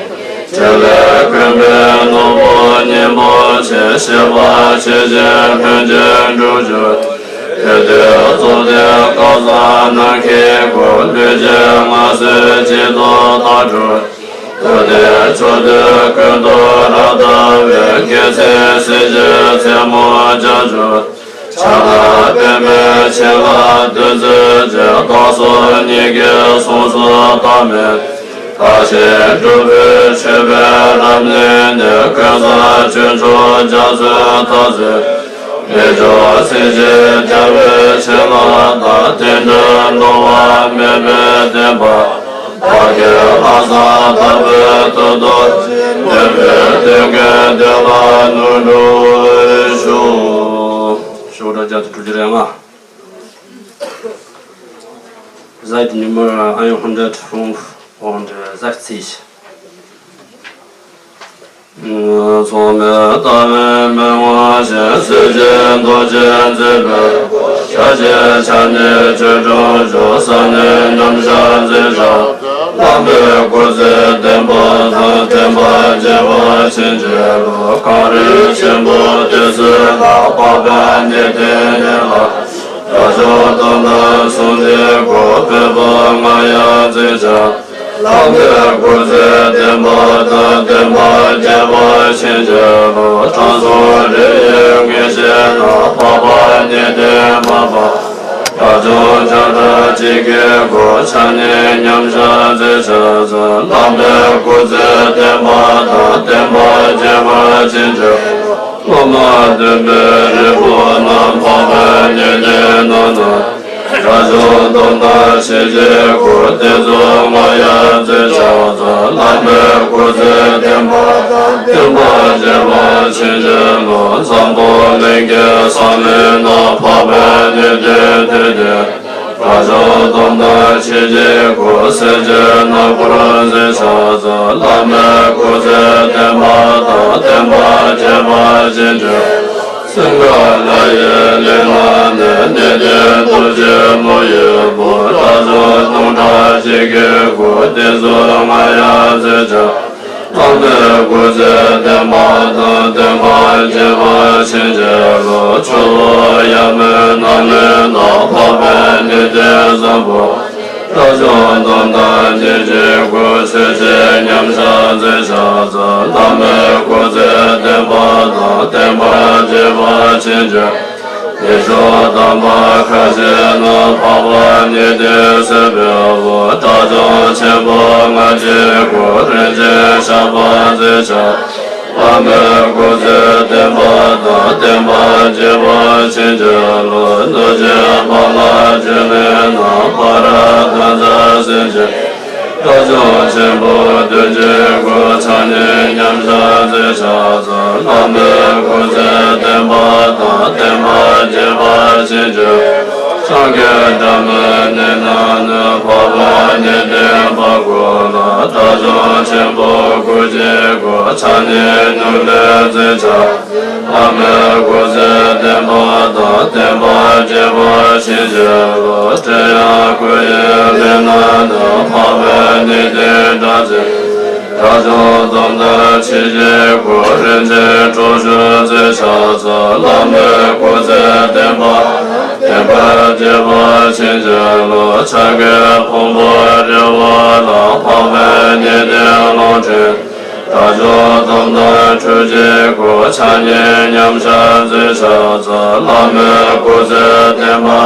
ཕྲིན་ལས་ཀུན་པའི་ནོར་བུ་སྙིང་པོ་ཆེ། བཞད་པ་ཇི་བཞིན་ལྷུན་གྱིས་གྲུབ་གྱུར། དེ་དུས་རྫོགས་ལྡན་སྐལ་བཟང་ནམ་མཁའི་སྐུ། ལུས་ཅན་ངན་སོས་ཇི་ལྟར་དག་གྲོལ། ཐུབ་བསྟན་ཕྱོགས་དུས་ཀུན་ཏུ་རབ་དར་བའི། རྒྱལ་མཚན་གཟི་བརྗིད་རྩེ་མོར་ལྗགས་འཇུག་ཕྱག་ན་པདྨོའི་བྱིན་རླབས་བདུད་རྩིའི་རྒྱུན། བདག་སོགས་ཉིད་ཀྱི་གཟུངས་སུ་བཏགས་མིན། བདག་གཞན་སྒྲུབ་པའི་མཆོད་པས་རབ་མཉེས་ནས། ཀུན་བཟང་སྤྱོད་མཆོག་རྒྱ་མཚོའི་ཐུགས་སྲས། མི་འགྱུར་སེང་ཆེན་རྒྱལ་བའི་བྱིན་རླབས་དང་། རྟེན་འབྲེལ་བསླུ་བ་མེད་པའི་བདེན་པ། བདག་གི་ལྷག་བསམ་དམ་པའི་མཐུ་སྟོབས་ཀྱིས། འདོད་པའི་དོན་ཀུན་འགྲུབ་པར་ལྷུན་གྲུབ་ཤོག་ཤོག་སྒྲ་བརྒྱ་དང་དྲུག་ཅུ་རེ་ལྔ། Side number, uh, one hundred, one hundred sixty. མཚུངས་མེད་ལྟ་བའི་མི་མངོན་ཞིང་། སྲིད་ཞིའི་རྡོ་རྗེ་འཛིན་པའི་སྐུ། ཤཱཀྱའི་ཕྱག་ནི་ཆོས་དྲུག་སྒྲོག་ས་ནི་རྣམ་གཞག་འཛིན་ཞབས། བླ་མའི་སྐུ་ཚེ་བརྟན་པ་དང་། བསྟན་པ་རྒྱས་པར་བྱིན་གྱིས་རློབས། གངས་རི་ཆེན་པོ་ཏི་སེ་ལ། འཕགས་པའི་གནས་བརྟན་ཡན་ལག་བདག་མཆོག་སྟོང་དང་གསུང་ཐུགས་སྐུ། བོད་པ་ལྔ་ཡང་འཛིན་ཞབས། བླ་མའི་སྐུ་ཚེ་བརྟན་པ་དང་། བསྟན་པ་རྒྱས་པར་ ཕྱིན་ཅི་ལོག། དྲང་སྲོང་རིགས་དབྱེ་ངེས་ཤེས་དང་། འཕགས་པ་གཉིས་ལྡན་མ་སྤངས། དགྲ་བཅོམ་བྱེ་བྲག་ཕྱེད་ཀྱི་སྐུ། ཕྱག་གཉིས་མཉམ་གཞག་མཛད་བྱ་ཚུལ། བླ་མའི་སྐུ་ཚེ་བརྟན་པ་དང་། བརྟན་པ་རྒྱས་པར་བྱིན་གྱིས་རློབས། སློབ་མ་སྟོན་པའི་རིགས་པོ་རྣམས། འཕགས་པ་གཉིས་ལྡན་རྣམས་ན། དགྲ་བཅོམ་སྟོབས་དང་ཆོས་ཀྱི་སྐུ། གཏེར་མཛོད་ལྔ་ཡང་མཛད་བྱ་ཚུལ། བླ་མའི་སྐུ་ཚེ་བརྟན་པ་དང་། བརྟན་པ་རྒྱས་པར་བྱིན་གྱིས་རློབས། འཛམ་བུ་གླིང་གི་ས་གནས་རྣམས། འཕགས་པ་གཉིས་ལྡན་དུས་མཐའི། དགྲ་བཅོམ་སྟོབས་དང་ཆོས་ཀྱི་སྐུ། སེམས་ཅན་རྣམས་སྐོར་མཛད་བྱ་ཚུལ། བླ་མའི་སྐུ་ཚེ་བརྟན་པ་དང་། བརྟན་པ་རྒྱས་པར་བྱིན་གྱིས། སིངྒ་ལ་ཡའི་གླིང་ན་ནི། གནས་བརྟན་རྡོ་རྗེ་མོ་ཡི་བུ། དགྲ་བཅོམ་སྟོང་ཕྲག་གཅིག་གི་སྐུ། གཏེར་མཛོད་ལྔ་ཡང་མཛད་བྱ། བླ་མའི་སྐུ་ཚེ་བརྟན་པ་དང་། བརྟན་པ་རྒྱས་པར་བྱིན་གྱིས་རློབས། ཇོ་བོ་ཡབ་མེས་ནང་མི་རྣམས། འཕགས་པ་གཉིས་ལྡན་བཟང་པོ། དགྲ་བཅོམ་སྟོབས་དང་ལྡན་ཞིང་སྐུ། ཆོས་ཀྱི་མཉམ་གཞག་མཛད་བྱ་ཚུལ། བླ་མའི་སྐུ་ཚེ་བརྟན་པ་དང་། བརྟན་པ་རྒྱས་པར་བྱིན་གྱིས། ཡེ་ཤེས་དམ་པ་ཁ་ཅིག་རྣམས། འཕགས་པ་གཉིས་ལྡན་སྲིད་པའི་དབུས། དགྲ་བཅོམ་ཆེན་པོ་ལྔ་བཞིའི་སྐུ། རིན་ཆེན་ཞགས་པ་མཛད་བྱ། བླ་མའི་སྐུ་ཚེ་བརྟན་པ་དང་། བརྟན་པ་རྒྱས་པར་བྱིན་གྱིས་རློབས། གནོད་སྦྱིན་བ་ལང་སྦྱིན་ལེན་རྣམས། པ་ར་དྷ་ཛ་སེམས་ཅན། དགྲ་བཅོམ་ཆེན་པོ་བདུན་གྱི་སྐུ། ཕྱག་གཉིས་མཉམ་གཞག་མཛད་བྱ་ཚུལ། བླ་མའི་སྐུ་ཚེ་བརྟན་པ་དང་། བརྟན་པ་རྒྱས་པར་བྱིན་གྱིས། སངས་རྒྱས་སྒྲ་མི་སྙན་ནང་ནི། འཕགས་པ་གཉིས་ལྡན་འཕགས་སྐུ་ལ། དགྲ་བཅོམ་ཆེན་པོ་དགུ་གི་སྐུ། ཕྱག་གཉིས་ནུབ་ལས་མཛད་བྱ། བླ་མའི་སྐུ་ཚེ་བརྟན་པ་དང་། བརྟན་པ་རྒྱས་པར་བྱིན་གྱིས་རློབས། ཏྲི་ཡ་གུ་ཡི་གླིང་ན་ནི། འཕགས་པ་གཉིས་ལྡན་སྒྲ་གཅན། དགྲ་བཅོམ་སྟོབས་དང་ཆོས་ཀྱི་སྐུ། རིན་ཆེན་ཁྲོ་ཆུ་མཛད་བྱ་ཚུལ། བླ་མའི་སྐུ་ཚེ་བརྟན་པ། བརྟན་པ་རྒྱས་པར་བྱིན་གྱིས་རློབས། ཕྱག་གི་ཕུང་པོ་རི་བོ་ལ། འཕགས་པ་གཉིས་ལྡན་ལོངས་སྤྱོད། དགྲ་བཅོམ་སྟོབས་དང་ཁྲོ་ཆུའི་སྐུ། ཕྱག་གཉིས་མཉམ་གཞག་མཛད་བྱ་ཚུལ། བླ་མའི་སྐུ་ཚེ་བརྟན་པ།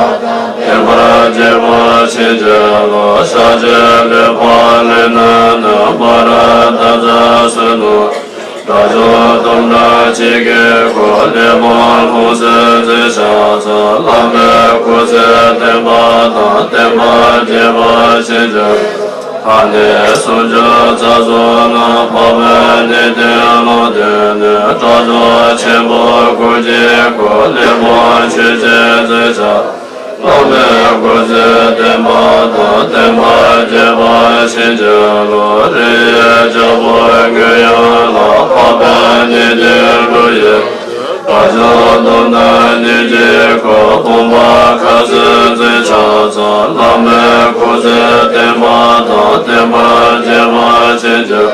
བརྟན་པ་རྒྱས་པར་བྱིན་གྱིས་རློབས། ཞལ་གཅིག་ལུས་འཕགས་ལས་ནི་ནི། པ་ར་དྷ་ཛ་སུ་ནུ། དགྲ་བཅོམ་སྟོབས་དང་ཆོས་ཀྱི་སྐུ། གླེགས་བམ་ལྷུང་བཟེད་མཛད་བྱ་ཚུལ། བླ་མའི་སྐུ་ཚེ་བརྟན་པ་དང་། བརྟན་པ་རྒྱས་པར་བྱིན་གྱིས། ཨ་ནི་སུམ་ཅུ་རྩ་གསུམ་ན། འཕགས་པ་གཉིས་ལྡན་ལུང་བསྟན་ནས། དགྲ་བཅོམ་ཆེན་པོ་དགུ་གི་སྐུ། གླེགས་བམ་ཆོས་ཀྱི་མཛད་བྱ། བླ་མའི་སྐུ་ཚེ་བརྟན་པ་དང་། བརྟན་པ་རྒྱས་པར་བྱིན་གྱིས་རློབས། རིའི་རྒྱལ་པོ་མགོན་ཡང་ལགས། འཕགས་པ་གཉིས་ལྡན་ཀླུ་ཡི། དགྲ་བཅོམ་སྟོབས་དང་ལྡན་ཞིང་སྐུ། ཕུང་པོ་ཁ་ཟས་མཛད་བྱ་ཚུལ། བླ་མའི་སྐུ་ཚེ་བརྟན་པ་དང་། བརྟན་པ་རྒྱས་པར་བྱིན་གྱིས།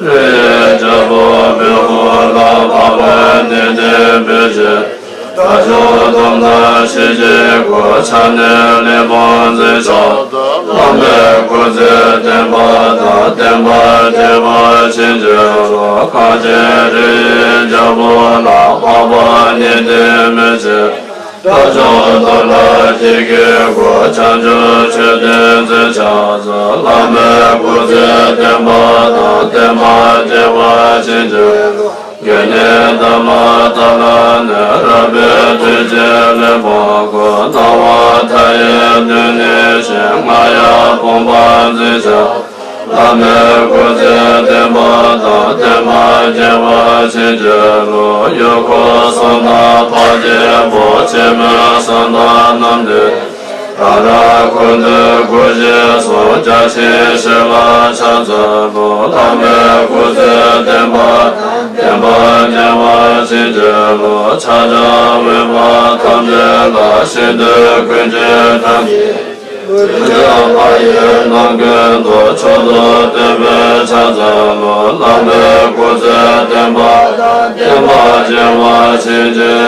རིའི་རྒྱལ་པོ་བེ་ཧུ་ལ། འཕགས་པ་གཉིས་ལྡན་བེ་ཅོན། དགྲ་བཅོམ་སྟོབས་དང་ཆོས་ཀྱི་སྐུ། ཕྱག་ནི་གླེགས་བམ་མཛད་བྱ། བླ་མའི་སྐུ་ཚེ་བརྟན་པ་དང་། བརྟན་པ་རྒྱས་པར་བྱིན་གྱིས་རློབས། གངས་ཅན་རི་ཡི་རྒྱལ་པོ་ལ། འཕགས་པ་གཉིས་ལྡན་མེ་བྱ། དགྲ་བཅོམ་སྟོབས་དང་ཆོས་ཀྱི་སྐུ། བྱང་ཆུབ་མཆོད་རྟེན་མཛད་བྱ་ཚུལ། བླ་མའི་སྐུ་ཚེ་བརྟན་པ་དང་། བརྟན་པ་རྒྱས་པར་བྱིན་གྱིས། དགེ་བསྙེན་དྷརྨ་ཏཱ་ལ་ནི། རབ་སྦས་ཐུགས་རྗེས་གླེགས་བམ་བསྐོར། སྣང་བ་མཐའ་ཡས་སྟོན་ནི་ཞིང་། རྔ་ཡབ་བུམ་པ་མཛད་བྱ། བླ་མའི་སྐུ་ཚེ་བརྟན་པ་དང་། བརྟན་པ་རྒྱས་པར་བྱིན་གྱིས་རློབས། འོད་འཁོར་གསུམ་དང་འཕགས་སྐྱེས་པོ། ཆེན་མོ་གསུམ་དང་རྣམ་འདྲེན། ཏཱ་ར་གུ་ཏེ་དགུ་བཞི་གསུམ། བརྒྱ་བྱིན་ཞལ་ལ་ཕྱག་འཚལ་ལོ། བླ་མའི་སྐུ་ཚེ་བརྟན་པ་དང་། བརྟན་པ་རྒྱས་པར་བྱིན་གྱིས་རློབས། ཕྱག་རྒྱ་འོད་དཔག་ཐམས་ཅད་ལ། ཤིན་ཏུ་ཀུན་གྱི་དགྲ་བཅོམ་པ་ཡི། ནམ་མཁའི་མཐའ་མཆོག་ཏུ་བརྟན་པར་ཕྱག་འཚལ་ལོ། བླ་མའི་སྐུ་ཚེ་བརྟན་པ་དང་། བརྟན་པ་རྒྱས་པར་བྱིན་གྱིས་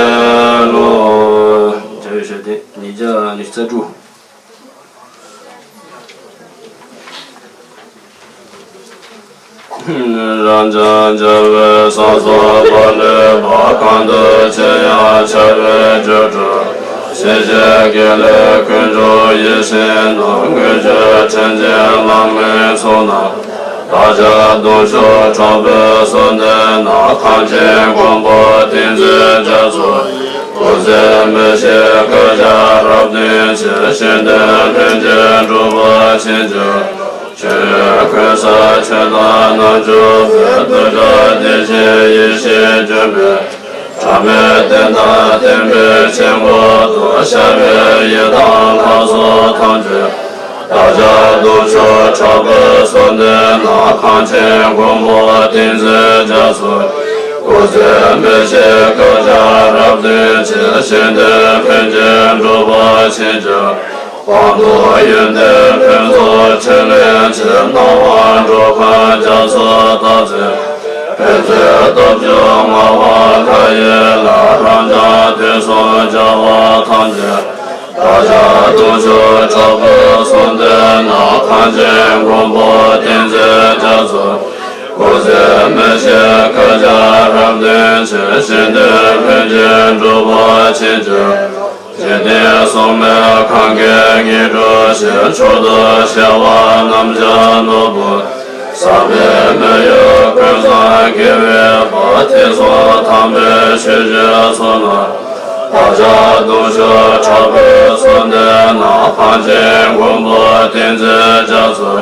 རློབས། བྱ་བའི་ཞལ་ཏེ་ཉིས་བརྒྱ་ཉི་ཤུ་རྩ་དྲུག་རབ་འབྱམས་རྒྱལ་བའི་གསང་གསུམ་པར་ལུས་པ། གང་དུ་མཆིས་ཡང་ཕྱག་འཚལ་སྒྲོལ་མ། སྲིད་ཞིའི་དགེ་ལེགས་དཀོན་མཆོག་ཡེ་ཤེས་རྣམས། དངོས་གྲུབ་ཕྲིན་ལས་ལམ་རིམ་ཚོགས་རྣམས། བདག་ཅག་གདུང་ཤུགས་དྲག་པོས་གསོལ་འདེབས་ན། ཁམས་ཀྱི་མགོན་པོ་ཏིང་འཛིན་རྒྱ་མཚོ། སྐུ་ཚེ་མི་ཤིགས་བསྐལ་བརྒྱར་རབ་བརྟན་ཅིང་། གཞན་དོན་ལྷུན་གྱིས་འགྲུབ་པར་བྱིན་གྱིས། ཆོས་གོས་གསེར་ཕྱེ་དང་རྣམ་འཇོམས་པའི། བདུད་དགྲ་སྡེ་བཞིའི་ཡེ་ཤེས་ལྗོན་པའི། དྲི་མེད་གདན་དང་བརྟེན་པའི་སྤྱན་སྔར་དུ། ཞབས་པད་ཡི་དམ་ལྷ་ཚོགས་ཐམས་ཅད། བདག་ཅག་གདུང་ཤུགས་དྲག་པོས་གསོལ་འདེབས་ན། ཁམས་ཀྱི་མགོན་པོ་ཏིང་འཛིན་རྒྱ་མཚོ། སྐུ་ཚེ་མི་ཤིགས་བསྐལ་བརྒྱར་རབ་བརྟན་ཅིང་། གཞན་དོན་ལྷུན་གྱིས་འགྲུབ་པར་བྱིན་གྱིས། དབང་པོ་ཡོན་ཏན་ཕུན་ཚོགས་ཕྲིན་ལས་ཀྱིས། སྣང་བ་འགྲོ་ཀུན་རྒྱ་མཚོས་བདག་འཛིན། ཕན་ཚུན་སྟོབས་བཅུ་མངའ་བ་མཁའ་ཡི་ལྷ། རབ་འབྱམས་དུས་གསུམ་རྒྱལ་བ་ཐམས་ཅད། བདག་ཅག་གདུང་ཤུགས་དྲག་པོས་གསོལ་འདེབས་ན། ཁམས་ཀྱི་མགོན་པོ་ཏིང་འཛིན་རྒྱ་མཚོ། སྐུ་ཚེ་མི་ཤིགས་བསྐལ་བརྒྱར་རབ་བརྟན་ཅིང་། གཞན་དོན་ལྷུན་གྱིས་འགྲུབ་པར་བྱིན་གྱིས། འཇིག་རྟེན་སྲུང་མའི་གང་གིས་ངེས་འགྲོ་ཞིང་། མཆོག་ཏུ་གཤེགས་པ་རྣམས་ཀྱང་ནོར་བུ། ཟག་མེད་མི་གཡོ་ཀུན་བཟང་དགེ་བའི་བུ། ཐེག་གསུམ་དམ་པའི་ཆོས་ཀྱི་ཚོགས་རྣམས། བདག་ཅག་གདུང་ཤུགས་དྲག་པོས་གསོལ་འདེབས་ན། ཁམས་ཀྱི་མགོན་པོ་ཏིང་འཛིན་རྒྱ་མཚོ།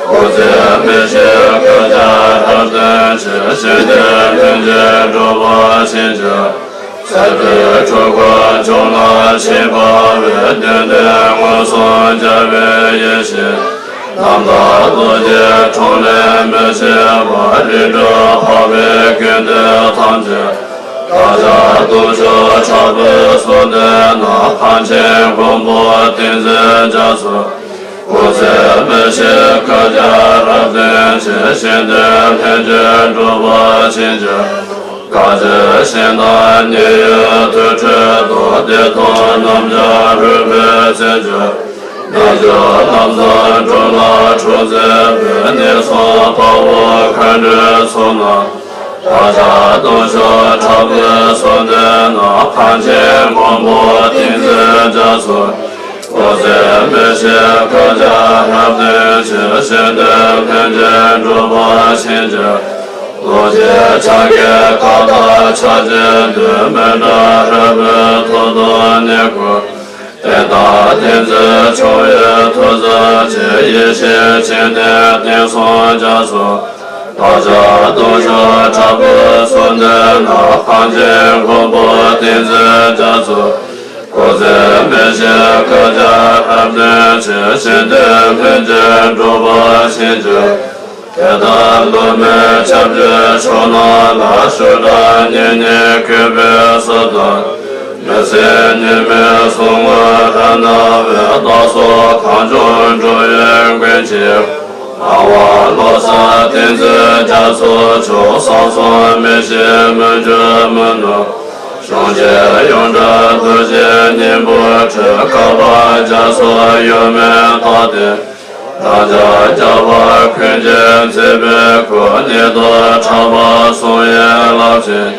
སྐུ་ཚེ་མི་ཤིགས་བསྐལ་བརྒྱར་རབ་བརྟན་ཅིང་། གཞན་དོན་ལྷུན་གྱིས་འགྲུབ་པར་བྱིན་གྱིས། ཚེ་འཕོས་འཁྲུལ་འཁོར་འཇོམས་ལ་ཆིབས་པ་བས། བདུད་འདུལ་མངོན་སུམ་རྒྱལ་བའི་ཡེ་ཤེས། རྣམ་དག་རྡོ་རྗེའི་འཁྲུངས་ལས་མི་ཕྱེད་པར། རིགས་དྲུག་འཕགས་པའི་དགེ་འདུན་ཐམས་ཅད། བདག་ཅག་གདུང་ཤུགས་དྲག་པོས་གསོལ་འདེབས་ན། ཁམས་ཀྱི་མགོན་པོ་ཏིང་འཛིན་རྒྱ་མཚོ། སྐུ་ཚེ་མི་ཤིགས་བསྐལ་བརྒྱར་རབ་བརྟན་ཅིང་། གཞན་དོན་ལྷུན་གྱིས་འགྲུབ་པར་བྱིན་གྱིས། དཀའ་སྤྱད་ཞིང་དང་ཉེན་གཡོལ་དུར་ཁྲོད་དུ། བདེ་སྟོང་རྣམ་གྲངས་རོལ་པའི་རྩེ་འཇོ། རྣལ་འབྱོར་ལམ་བཟང་སྒྲུབ་ལ་གྲོགས་མཛད་པའི། ནད་གསུམ་དཔའ་བོ་མཁའ་འགྲོའི་ཚོགས་རྣམས། བདག་ཅག་གདུང་ཤུགས་དྲག་པོས་གསོལ་འདེབས་ན། ཁམས་ཀྱི་མགོན་པོ་ཏིང་འཛིན་རྒྱ་མཚོ། སྐུ་ཚེ་མི་ཤིགས་བསྐལ་བརྒྱར་རབ་བརྟན་ཅིང་། གཞན་དོན་ལྷུན་གྱིས་འགྲུབ་པར་བྱིན་གྱིས། རྡོ་རྗེ་འཆང་གི་བཀའ་དང་ཕྱག་རྒྱའི་མདུན། མི་འབྲལ་རོལ་པའི་ཐོག་ཏུ་ཉལ་དགོས། བསྟན་དང་བསྟན་འཛིན་འཆང་བའི་ཐུགས་བརྩེ་ཆེ། ཡེ་ཤེས་སྤྱན་ལྡན་དེང་སང་རྒྱ་མཚོ། བདག་ཅག་གདུང་ཤུགས་དྲག་པོས་གསོལ་འདེབས་ན། ཁམས་ཀྱི་མགོན་པོ་ཏིང་འཛིན་རྒྱ་མཚོ། སྐུ་ཚེ་མི་ཤིགས་བསྐལ་བརྒྱར་རབ་བརྟན་ཅིང་། གཞན་དོན་ལྷུན་གྱིས་འགྲུབ་པར་བྱིན་གྱིས། དེ་ལྟར་བླ་མའི་ཞབས་ཀྱི་མཆོག་རྣམས་ལ། ཞུ་དག་སྙིང་ནས་གུས་པས་གསོལ་དང་། མི་ཟད་ཉི་མའི་གསུང་ངོར་རབ་སྣང་བའི། བདག་སོགས་གངས་ལྗོངས་འགྲོ་བའི་མགོན་ཁྱེད། སྣང་བ་བློ་གསལ་ཏིང་འཛིན་རྒྱ་མཚོ་མཆོག། གསང་གསུམ་མི་ཤིགས་མི་འགྱུར་མི་ནུབ། གཞུང་ཆེན་ཡོངས་གྲགས་རྡོ་རྗེ་སྙིང་པོའི་ཁྲོད། བསྐལ་པ་རྒྱ་མཚོ་ཡོད་མེད་རྟག་བརྟན། རབ་འབྱམས་རྒྱལ་བ་ཀུན་གྱིས་མཛེས་པའི་སྐུ། གནད་དུ་གྲགས་པ་གསུང་བའི་རླབས་ཆེན།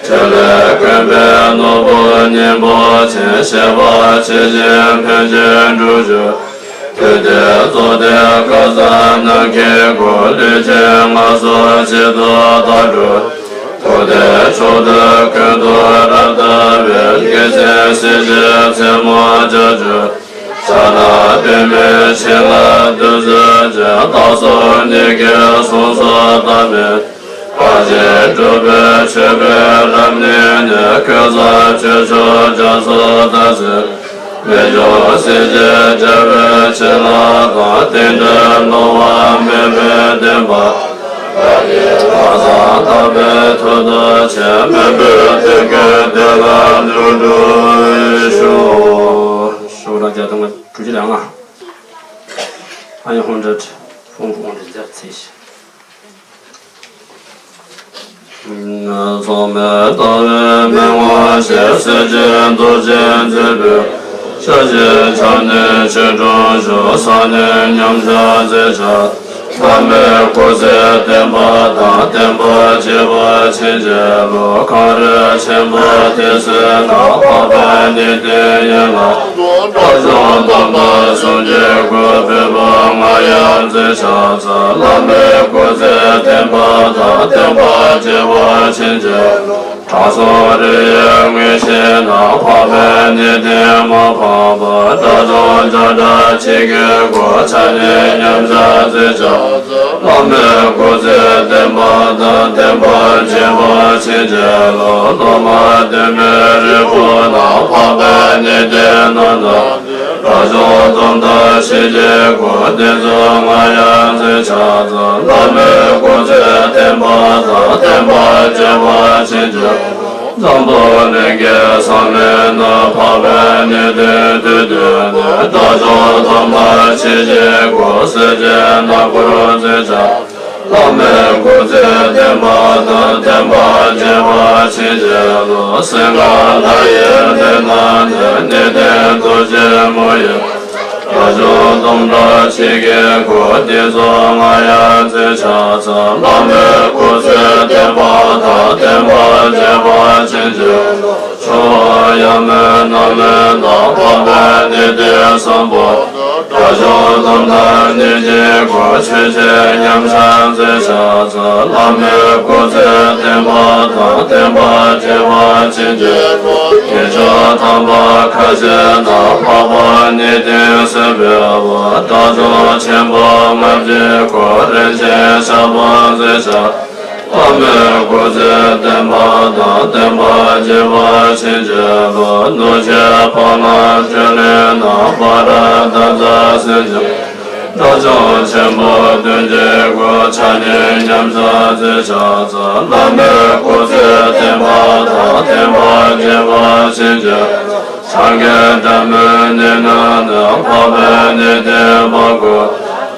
ཕྲིན་ལས་ཀུན་པའི་ནོར་བུ་སྙིང་པོ་ཅན། བཞད་པ་ཇི་བཞིན་ཕན་ཕྱིར་འགྲུབ་གྱུར། ཐུབ་བསྟན་རྫོགས་ལྡན་བཀའ་གསུང་ནམ་མཁའི་མགོན། ལུས་ཅན་ངལ་འཚོ་གཅིག་ཏུ་བདག་སྒྲུབ། ཐུབ་བསྟན་མཆོག་ཏུ་ཀུན་ཏུ་རབ་བརྟན་པའི། དགེ་མཚན་སྲིད་ཞིའི་རྩེ་མོར་བརྒྱ་གྱུར། ཕྱག་ན་པདྨོའི་བྱིན་རླབས་བདུད་རྩིའི་རྒྱུན། བདག་སོགས་ཉིད་ཀྱི་གཟུངས་སུ་བསྟར་མེད། དཔལ་ཆེན་འབྲུག་པའི་མཆོད་པའི་རབ་གནས་ནི། ཀུན་བཟང་སྤྱོད་མཆོག་རྒྱ་མཚོ་ཟླ་ཟེར། རྨད་བྱུང་སྲིད་ཞིའི་རྒྱལ་བའི་བྱིན་རླབས་དང་། རྟེན་འབྲེལ་བསླུ་བ་མེད་པའི་བདེན་པ། བདག་གི་ལྷག་བསམ་དག་པའི་མཐུ་སྟོབས་ཆེ། མི་འབོར་དུས་ཀུན་བདེ་ལ་ལུས་འགྲུབ་ཤོག་ཤོག་ལ་བརྒྱ་དང་དྲུག་ཅུ་རེ་ལྔ། ཨ་ཡ་ཧོན་ཌེ་ཌི། ཧྥོན་ཧོན་ཌེ་ཌི་ཟེར་ཚེ་ཤི། མཚུངས་མེད་ལྟ་བའི་མི་མངོན་ཞིང་། གསེར་གྱི་མདོག་ཅན་མཛེས་པའི། ཤཱཀྱའི་ཕྱག་ནི་ཆོས་དྲུག་མཆོག །གསང་གནས་མཉམ་བཞག་མཛད་བྱ། བླ་མའི་སྐུ་ཚེ་བརྟན་པ་དང་བརྟན་པར་བྱེད་པར་བྱིན་གྱིས་རློབས། གངས་རི་ཆེན་པོ་ཏི་སེ་ན་འཕགས་པའི་གནས་བརྟན་ཡན་ལག་དགྲ་བཅོམ་སྟོང་དང་སུམ་བརྒྱ་གོ་བོད་པ་ང་ཡ་མཚན་ཕྱག་འཚལ། བླ་མའི་སྐུ་ཚེ་བརྟན་པ་དང་བརྟན་པར་བྱེད་པར་བྱིན་གྱིས་རློབས། དྲང་སྲོང་རི་ཡི་ངོས་བཞི་ན་འཕགས་པའི་གནས་བརྟན་མ་ཕམ་པ། དགྲ་བཅོམ་ལྕགས་བྲག་ཆོས་ཀྱི་སྐུ་ཕྱག་གཉིས་མཉམ་གཞག་མཛད་ཕྱག་འཚལ། བླ་མའི་སྐུ་ཚེ་བརྟན་པ་དང་བརྟན་པར་བྱེད་པར་བྱིན་གྱིས་རློབས། ལོ་མ་བདུན་པའི་རི་བོ་ན་འཕགས་པའི་གནས་བརྟན་རྣམ་གྲོལ། དགྲ་བཅོམ་སྟོང་དང་ཞི་བདེའི་སྐུ། བསྟན་འཛིན་ང་ཡ་མཚན་ཕྱག་འཚལ། བླ་མའི་སྐུ་ཚེ་བརྟན་པ་དང་བརྟན་པར་བྱེད་པར་བྱིན་གྱིས། འཛམ་བུ་གླིང་གི་མཚམས་མེད་ན་འཕགས་པའི་གནས་བརྟན་དུས་མཐའ་ནས། དགྲ་བཅོམ་སྟོང་དང་ཞི་བདེའི་སྐུ། གསལ་བྱེད་ནམ་མཁར་མཛད་ཕྱག་བླ་མའི་སྐུ་ཚེ་བརྟན་པ་དང་བརྟན་པར་བྱེད་པར་བྱིན་གྱིས་རློབས། སིངྒ་ལ་ཡི་གནས་རྣམས་ནས་གནས་བརྟན་རྡོ་རྗེ་མོ་ཡི། དགྲ་བཅོམ་སྟོང་དང་ཞི་བདེའི་སྐུ། བསྟན་འཛིན་ང་ཡ་མཚན་ཕྱག་འཚལ། བླ་མའི་སྐུ་ཚེ་བརྟན་པ་དང་བརྟན་པར་བྱེད་པར་བྱིན་གྱིས། ཕྱོགས་ཡ་མེད་ན་མེད་ན་འཕགས་པའི་གནས་བརྟན་བཟང་པོ། དགྲ་བཅོམ་སྟོང་དང་ཞི་བདེའི་སྐུ། ཆོས་རྗེ་མཉམ་གཞག་མཛད་ཕྱག་འཚལ། བླ་མའི་སྐུ་ཚེ་བརྟན་པ་དང་བརྟན་པར་བྱེད་པར་བྱིན་གྱིས་རློབས། ཡུལ་ཕྱོགས་དམ་པ་ཁ་ཆེ་ན་འཕགས་པ་གནས་བརྟན་སྲིད་པའི་དབང་། དགྲ་བཅོམ་ཆེན་པོ་ལྔ་བརྒྱའི་སྐུ། རིན་ཆེན་ཞལ་འབག་མཛད་ཕྱག་བླ་མའི་སྐུ་ཚེ་བརྟན་པ་དང་བརྟན་པར་བྱེད་པར་བྱིན་གྱིས་རློབས། ནུབ་ཕྱོགས་འཕགས་ལམ་ཀུན་ལས་ན་བྷ་ར་ཏ་ཙ་སེང་ལྕམ། དགྲ་བཅོམ་ཆེན་པོ་བདུན་བརྒྱའི་སྐུ། ཕྱག་གཉིས་མཉམ་གཞག་མཛད་ཕྱག་འཚལ། བླ་མའི་སྐུ་ཚེ་བརྟན་པ་དང་བརྟན་པར་བྱེད་པར་བྱིན་གྱིས། ཕྱག་གི་སྒྲ་མི་སྙན་ནས་ན་འཕགས་པའི་གནས་བརྟན་དཔལ་སྐུ།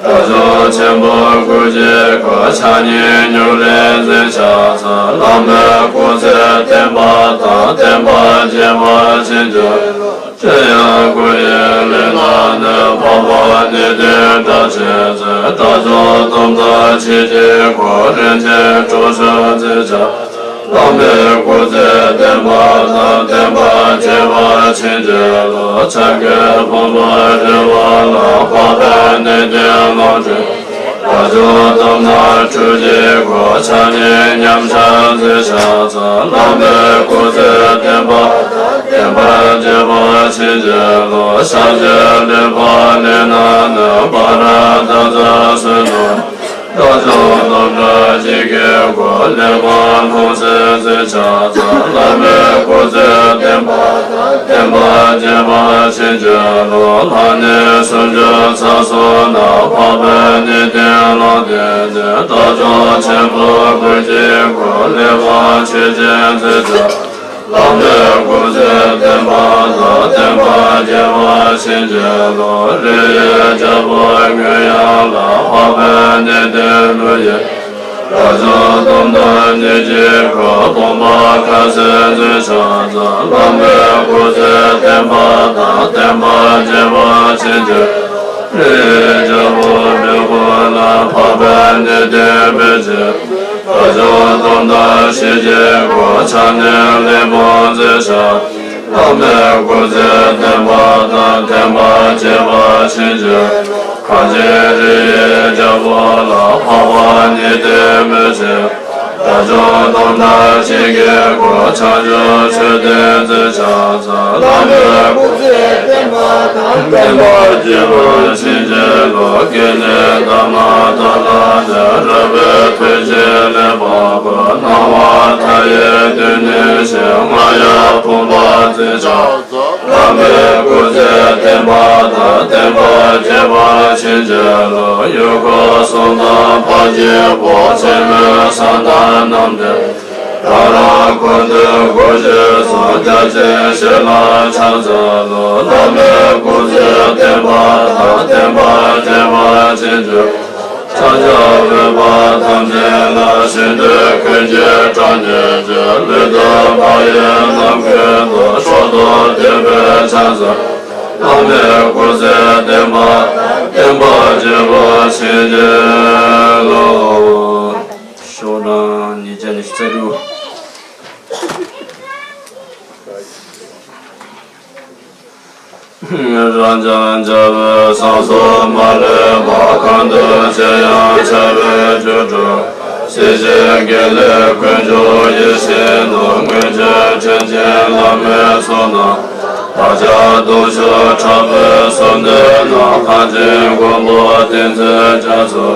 དགྲ་བཅོམ་ཆེན་པོ་དགུ་བརྒྱའི་སྐུ། ཕྱག་གཉིས་ཉུག་ལེན་མཛད་ཕྱག་འཚལ། བླ་མའི་སྐུ་ཚེ་བརྟན་པ་དང་བརྟན་པར་བྱེད་པར་བྱིན་གྱིས། ཁྲི་ཡང་དགུ་ཡི་ལས་ན་ནི་འཕགས་པ་གནས་བརྟན་སྒྲ་ཆེན་མཛད། དགྲ་བཅོམ་སྟོང་དང་ཞི་བདེའི་སྐུ། རིན་ཆེན་གྲོ་ཞུ་མཛད་ཕྱག་བླ་མའི་སྐུ་ཚེ་བརྟན་པ་དང་བརྟན་པར་བྱེད་པར་བྱིན་གྱིས་རློབས། ཕྱག་གི་ཕུང་པོ་རིལ་བ་ལ་འཕགས་པའི་གནས་བརྟན་ལོངས་སྤྱོད། དགྲ་བཅོམ་སྟོང་དང་ཁྲོ་རྒྱལ་སྐུ། ཕྱག་གཉིས་མཉམ་གཞག་མཛད་ཕྱག་འཚལ། བླ་མའི་སྐུ་ཚེ་བརྟན་པ་དང་བརྟན་པར་བྱེད་པར་བྱིན་གྱིས་རློབས། ཕྱག་བཞི་ལེགས་པར་ལེན་ན་ནི་བྷ་ར་ཏ་ཙ་བསོད་ནམས། དགྲ་བཅོམ་སྟོང་དང་ཞི་བདེའི་སྐུ། ལེགས་པར་ལྷུང་བཟེད་མཛད་ཕྱག་འཚལ། བླ་མའི་སྐུ་ཚེ་བརྟན་པ་དང་བརྟན་པར་བྱེད་པར་བྱིན་གྱིས་རློབས། ལྷ་གནས་སུམ་ཅུ་རྩ་གསུམ་ན་འཕགས་པའི་གནས་བརྟན་ལོངས་སྤྱོད་ཅིང་། དགྲ་བཅོམ་ཆེན་པོ་དགུ་བརྒྱའི་སྐུ། ལེགས་པར་མཆོད་ཅིང་མཛད་ཕྱག་བླ་མའི་སྐུ་ཚེ་བརྟན་པ་དང་བརྟན་པར་བྱེད་པར་བྱིན་གྱིས་རློབས། རི་ཡི་རྒྱལ་པོ་མགོན་ཡང་ལགས། འཕགས་པའི་གནས་བརྟན་ཀླུ་ཡི། དགྲ་བཅོམ་སྟོང་དང་ཉིས་བརྒྱའི་སྐུ། དཔུང་པ་ཁ་ཟས་མཛད་ཕྱག་འཚལ། བླ་མའི་སྐུ་ཚེ་བརྟན་པ་དང་བརྟན་པར་བྱེད་པར་བྱིན་གྱིས། རི་ཡི་རྒྱལ་པོ་བེ་ཧུ་ལ། འཕགས་པའི་གནས་བརྟན་བེ་ཅོན། དགྲ་བཅོམ་སྟོང་དང་ཞི་བདེའི་སྐུ། ཕྱག་གཉིས་ལེགས་པར་མཛད་ཕྱག་བླ་མའི་སྐུ་ཚེ་བརྟན་པ་དང་བརྟན་པར་བྱེད་པར་བྱིན་གྱིས། གངས་ཅན་རི་ཡི་རྒྱལ་པོ་ལ། འཕགས་པ་གནས་བརྟན་མུས་ཆེན། དགྲ་བཅོམ་སྟོང་དང་ཞི་བདེའི་སྐུ། བྱང་ཆུབ་མཆོད་རྟེན་མཛད་ཕྱག་འཚལ། བླ་མའི་སྐུ་ཚེ་བརྟན་པ་དང་བརྟན་པར་བྱེད་པར་བྱིན་གྱིས་རློབས། སྐྱེ་གནས་འདབ་མ་ཏཱ་ལ་ནས། རོལ་པའི་ཐོད་ཅན་ལེགས་པར་བཀོད། སྣང་བ་མཐའ་ཡས་སྡུད་ནས་བཞེངས། རྔ་ཡབ་བུམ་པ་མཛད་ཕྱག་བླ་མའི་སྐུ་ཚེ་བརྟན་པ་དང་བརྟན་པར་བྱེད་པར་བྱིན་གྱིས་རློབས། ཡུལ་འཁོར་གསུམ་དང་འཕགས་སྐྱེས་པོ། མཚན་མོའི་བསང་དང་རྣམ་བདུན། ཡ་རབས་སྐུ་མདོག་དགུ་བཞི་གསུམ། རྒྱ་ཆེན་ཞལ་ལག་ཕྱག་འཚལ་ལོ། བླ་མའི་སྐུ་ཚེ་བརྟན་པ་དང་བརྟན་པར་བྱེད་པར་བྱིན་གྱིས། ཕྱག་རྒྱ་འོད་དཔག་ཐམས་ཅད་ལ། ཞིང་དུ་ཀུན་གྱི་གྲངས་སྙེད་ཀྱི། ལུས་དང་བག་ཡོད་ནམ་མཁའི་མཐར། སྲོག་ཐོག་བསྟོད་པའི་ཕྱག་འཚལ། བླ་མའི་སྐུ་ཚེ་བརྟན་པ། བརྟན་པར་གྱུར་པར་བྱིན་གྱིས་རློབས། ཤོག་གྲངས་ཉིས་བརྒྱ་ཉི་ཤུ་རྩ་དྲུག་རབ་འབྱམས་རྒྱལ་པོའི་བསང་གསོལ་མ་ལུས་པ། གང་འདུལ་ཅིར་ཡང་ཕྱག་འཚལ་སྒྲུབ་སྒྲུབ། སྲིད་ཞིའི་དགེ་ལེགས་དཀོན་མཆོག་ཡིད་བཞིན་ནོར། མངོན་སྤྱོད་དྲིན་ཅན་བླ་མའི་ཚོགས་རྣམས། བདག་ཅག་སྟོང་ཕྲག་དྲུག་པོའི་གསོལ་འདེབས་རྣམས། གངས་ཅན་མགོན་པོ་ཏིང་འཛིན་རྒྱ་མཚོ།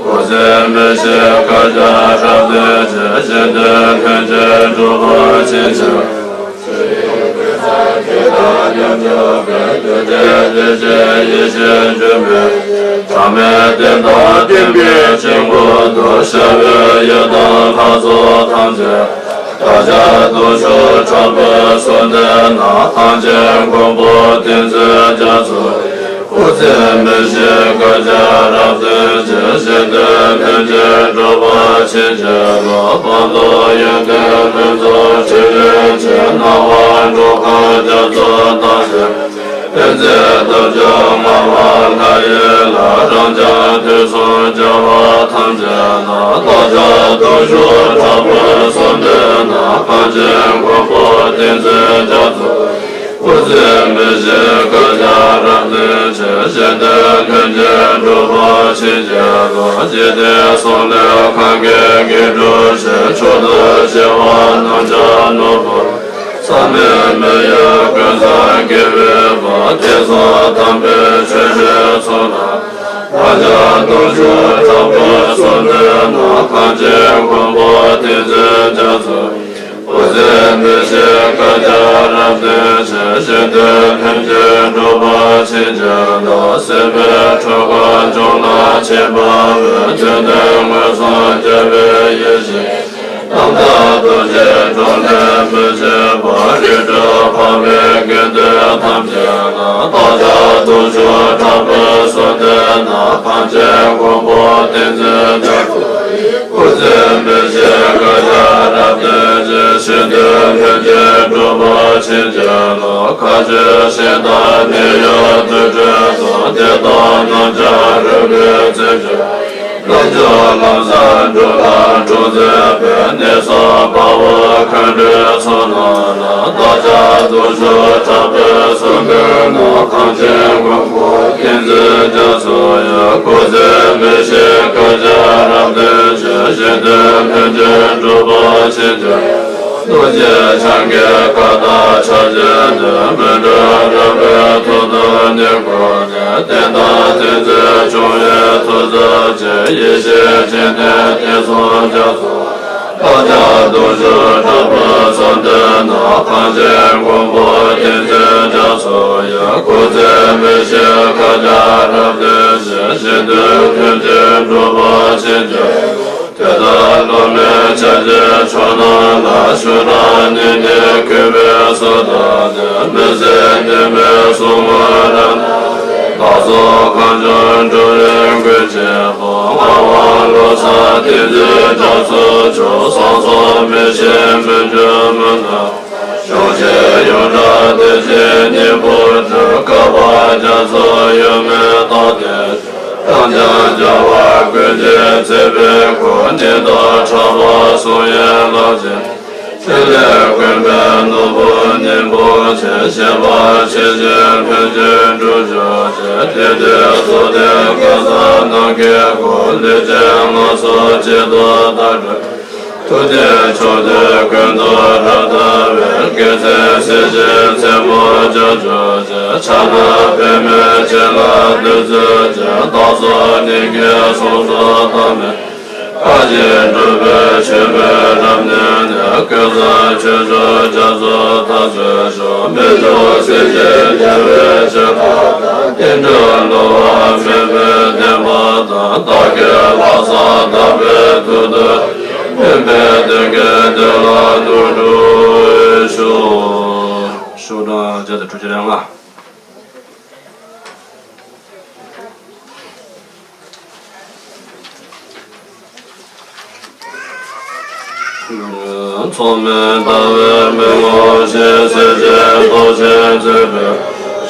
སྐུ་ཚེ་མི་ཤིགས་བསྐལ་བརྒྱར་རབ་བརྟན་ཅིང་། གཞན་དོན་ལྷུན་གྱིས་འགྲུབ་པར་བྱིན་གྱིས། ཡེ་ཤེས་ལྗོན་པའི་གྲངས་མེད་བསྟན་དང་བསྟན་པའི་དཀྱིལ་འཁོར་དུ། ཤར་བའི་ཡུལ་དང་ལྷ་ཚོགས་ཐམས་ཅད། བདག་ཅག་སྟོང་ཕྲག་དྲུག་པོའི་གསོལ་འདེབས་རྣམས། གངས་ཅན་མགོན་པོ་ཏིང་འཛིན་རྒྱ་མཚོ། སྐུ་ཚེ་མི་ཤིགས་བསྐལ་བརྒྱར་རབ་བརྟན་ཅིང་། གཞན་དོན་ལྷུན་གྱིས་འགྲུབ་པར་བྱིན་གྱིས་རློབས། སྤངས་རྟོགས་ཡོན་ཏན་ལྷུན་རྫོགས་ཕྲིན་ལས་ཆེ། སྣང་བ་འགྲོ་ཁམས་རྒྱ་མཚོ་དང་ཞལ། དཔལ་བརྩེགས་རྡོ་རྗེ་ངག་དབང་ལྷ་ཡི་ལྷ། རབ་འབྱམས་དུས་གསུམ་རྒྱལ་བ་ཐམས་ཅད་ལ། བདག་ཅག་སྟོང་ཕྲག་དྲུག་པོའི་གསོལ་འདེབས་རྣམས། གངས་ཅན་མགོན་པོ་ཏིང་འཛིན་རྒྱ་མཚོ། སྐུ་ཚེ་མི་ཤིགས་བསྐལ་བརྒྱར་རབ་བརྟན་ཅིང་། གཞན་དོན་ལྷུན་གྱིས་འགྲུབ་པར་བྱིན་གྱིས་རློབས། འཇིག་རྟེན་གསུམ་ལས་གང་གིས་དགེ་སྒྲུབ་ཕྱིར། མཆོག་ཏུ་གཞན་དབང་རྣམས་ཀྱང་ནོར་བུ། བསམ་མེད་མི་ཡུལ་ཀུན་ཙམ་དགེ་བའི་བུ། དེང་སང་དམ་པའི་ཆོས་བཞིན་ཚོགས་རྣམས། བདག་ཅག་སྟོང་ཕྲག་དྲུག་པོའི་གསོལ་འདེབས་རྣམས། གངས་ཅན་མགོན་པོ་ཏིང་འཛིན་རྒྱ་མཚོ། སྐུ་ཚེ་མི་ཤིགས་བསྐལ་བརྒྱར་རབ་བརྟན་ཅིང་། གཞན་དོན་ལྷུན་གྱིས་འགྲུབ་པར་བྱིན་གྱིས་རློབས། སྲིད་པའི་འཁྲུལ་འཁོར་ལྗོངས་ལ་ཁྱབ་པ་བས། དོན་དམ་མངོན་སུམ་རྒྱལ་བའི་ཡེ་ཤེས། རྣམ་དག་རྡོ་རྗེའི་སྒྲོམ་ལས་མི་ཕྱེད་པ། རིགས་དྲུག་འཕགས་པའི་དགེ་འདུན་ཐམས་ཅད་ལ། བདག་ཅག་སྟོང་ཕྲག་དྲུག་པོའི་གསོལ་འདེབས་རྣམས། གངས་ཅན་མགོན་པོ་ཏིང་འཛིན་རྒྱ་མཚོ། སྐུ་ཚེ་མི་ཤིགས་བསྐལ་བརྒྱར་རབ་བརྟན་ཅིང་། གཞན་དོན་ལྷུན་གྱིས་འགྲུབ་པར་བྱིན་གྱིས་རློབས། མཁའ་སྤྱོད་ཤིང་རྟ་མི་གཡོ་དུར་ཁྲོད་དུ། བདེ་སྟོང་རྣམས་ཀྱང་རོལ་པའི་རྩེར་འཇུག་རྣལ་འབྱོར་ལམ་བཟང་འགྲོ་ལ་གྲོགས་མཛད་པའི། ནད་གསུམ་ཕ་བོང་ཁོང་ཁྲོའི་ཚོགས་རྣམས་ལ། བདག་ཅག་སྟོང་ཕྲག་དྲུག་པོའི་གསོལ་འདེབས་རྣམས། གངས་ཅན་མགོན་པོ་ཏིང་འཛིན་རྒྱ་མཚོ་ཡི། སྐུ་ཚེ་མི་ཤིགས་བསྐལ་བརྒྱར་རབ་བརྟན་ཅིང་། གཞན་དོན་ལྷུན་གྱིས་འགྲུབ་པར་བྱིན་གྱིས། རྡོ་རྗེ་འཆང་གི་བཀའ་དང་ཕྱག་རྒྱའི་བདུད། མི་འབྲལ་རོལ་པའི་ཐོག་ཏུ་ཉིད་བསྐོར་ནས། བསྟན་དང་བསྟན་འཛིན་སྐྱོང་བའི་ཐུགས་སྲས་ཀྱི། ཡེ་ཤེས་སྤྱན་ལྡན་དེང་སང་རྒྱ་མཚོ། བདག་ཅག་སྟོང་ཕྲག་དྲུག་པོའི་གསོལ་འདེབས་རྣམས། གངས་ཅན་མགོན་པོ་ཏིང་འཛིན་རྒྱ་མཚོ་ཡི། སྐུ་ཚེ་མི་ཤིགས་བསྐལ་བརྒྱར་རབ་བརྟན་ཅིང་། གཞན་དོན་ལྷུན་གྱིས་འགྲུབ་པར་བྱིན་གྱིས། དེ་ལྟར་སློབ་མའི་ཕྱག་རྒྱའི་མཆོག་རྣམས་ལ། ཞུ་དང་ནི་ནི་གུས་པས་གསོལ་བ་འདེབས། མི་ཟད་ཉི་མའི་གཟུགས་བརྙན་རབ་བསྟན། བདག་སོགས་གངས་ལྗོངས་འགྲོ་བའི་མགོན་གྱི་བུ། ངག་དབང་བློ་བཟང་ཏིང་འཛིན་རྒྱ་མཚོ་མཆོག། བསང་གསོལ་མི་ཤིགས་མི་འགྱུར་མུན་ནག་ཡོངས་ཞི་ཡོངས་གྲགས་བདེ་ཆེན་སྙིང་པོར་གྱུར། བསྐལ་པ་རྒྱ་མཚོ་ཡོལ་མེད་རྟག་བརྟན། རབ་འབྱམས་རྒྱལ་བ་ཀུན་གྱི་བརྩེ་བའི་སྐུ། སྙིང་ཐག་ཕྲ་བ་གསུང་ཡན་ལག་ཅན། ཕྲིན་ལས་ཀུན་པའི་ནོར་བུ་སྙིང་པོ་ཆེ། ཤེས་པ་ཆེ་ཞིང་ལྷུན་གྱིས་གྲུབ་གྱུར་ཅིག་དེ་དུས་རྫོགས་ལྡན་བཀའ་ཟབ་རྣམས་ཀྱི་སྐུ། ལུས་ཅན་ངན་སོང་གཅིག་ཏུ་དག་སྒྲུབ། ཐུབ་བསྟན་མཆོག་ཐུན་ཀུན་ཏུ་རབ་བསྟན་པའི། དགེ་མཚན་གཟི་བརྗིད་མཚན་མོ་རྒྱ་གྲོལ་ཅིག་ཕྱག་ན་པདྨོའི་སྤྱན་ལ་འདུད་མཛོད་ཅིག་བདག་སོགས་སྙིང་གའི་གསུང་རབ་ཐོགས་མེད། བཀའ་བཞིན་སྒྲུབ་པའི་ཆོས་མེ་རབ་གནས་ནས། ཀུན་བཟང་ཆོས་མཆོག་རྒྱ་མཚོ་ཐར་ཚུལ་ཤོག་མི་འགྲོ་སྲིད་ཞིའི་རྒྱལ་བའི་ཆོས་བཀའ་དང་། བསྟན་འགྲོའི་བསླུ་བ་མེད་པའི་བདེན་པ་དང་། བདག་གི་ལྷག་བསམ་དག་པའི་མཐུ་སྟོབས། སྨོན་པའི་གདེང་ཀའི་བདེ་བླག་ཏུ་གྲོལ་ཤོག་ཤོག་གྲངས་བརྒྱ་དང་དྲུག་ཅུ་རེ་ལྔ། མཚུངས་མེད་ཟླ་བའི་མེ་ལོང་བཞིན། གསལ་བྱེད་རྡོ་རྗེས་མཛེས་པའི་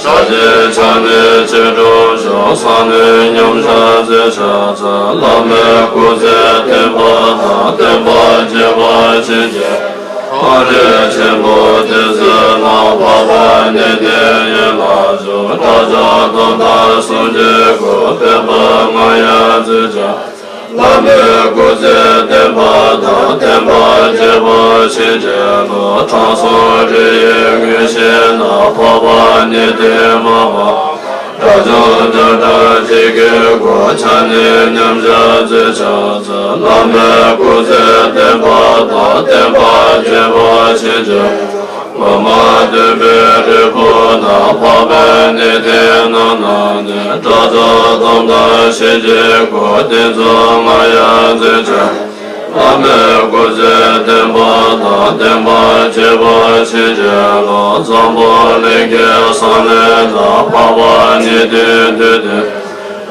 ཞལ་ ཕྱག་ནི་ཆོས་དྲུག་མཆོག་གསང་གནས་མཉམ་གཞག་མཛད་ཕྱག་འཚལ། བླ་མའི་སྐུ་ཚེ་བརྟན་པ་དང་བརྟན་པ་རྒྱས་པར་བྱེད་ཅིང་། ཕ་རོལ་ཆེན་པོ་དེ་ཚེ་ན་འཕགས་པ་ཉིད་དེ་ཡན་ལག་མཆོག་དགྲ་བཅོམ་སྟོང་དང་སུམ་ཅུའི་སྐུ་བརྟན་པ་མངའ་ཡང་མཛད་ཅིང་། བླ་མའི་སྐུ་ཚེ་བརྟན་པ་དང་བརྟན་པ་རྒྱས་པར་བྱེད་ཅིང་། ལོ་གྲངས་སུམ་རེ་ཡི་སྔོན་ཞིག་ན་འཕགས་པ་ཉིད་དེ་མ་པ་དགྲ་བཅོམ་དུས་གྲངས་གཅིག་གི་སྐུ་ཕྱག་ནི་མཉམ་གཞག་མཛད་ཕྱག་འཚལ། བླ་མའི་སྐུ་ཚེ་བརྟན་པ་དང་བརྟན་པ་རྒྱས་པར་བྱེད་ཅིང་། འོ་མ་འདུས་པའི་རིལ་བུ་ན་འཕགས་པའི་གནས་བརྟན་རྣམས་ན་ནི་དགྲ་བཅོམ་སྟོང་དང་ཞི་བྱེད་སྐུ་བརྟན་གསུམ་མངའ་ཡང་མཛད་ཅིང་། བླ་མའི་སྐུ་ཚེ་བརྟན་པ་དང་བརྟན་པ་རྒྱས་པར་བྱེད་ཅིང་། ལོ་འཛམ་བུ་གླིང་གི་གསང་གནས་ན་འཕགས་པ་ཉིད་དེ་འདུས་ཏེ།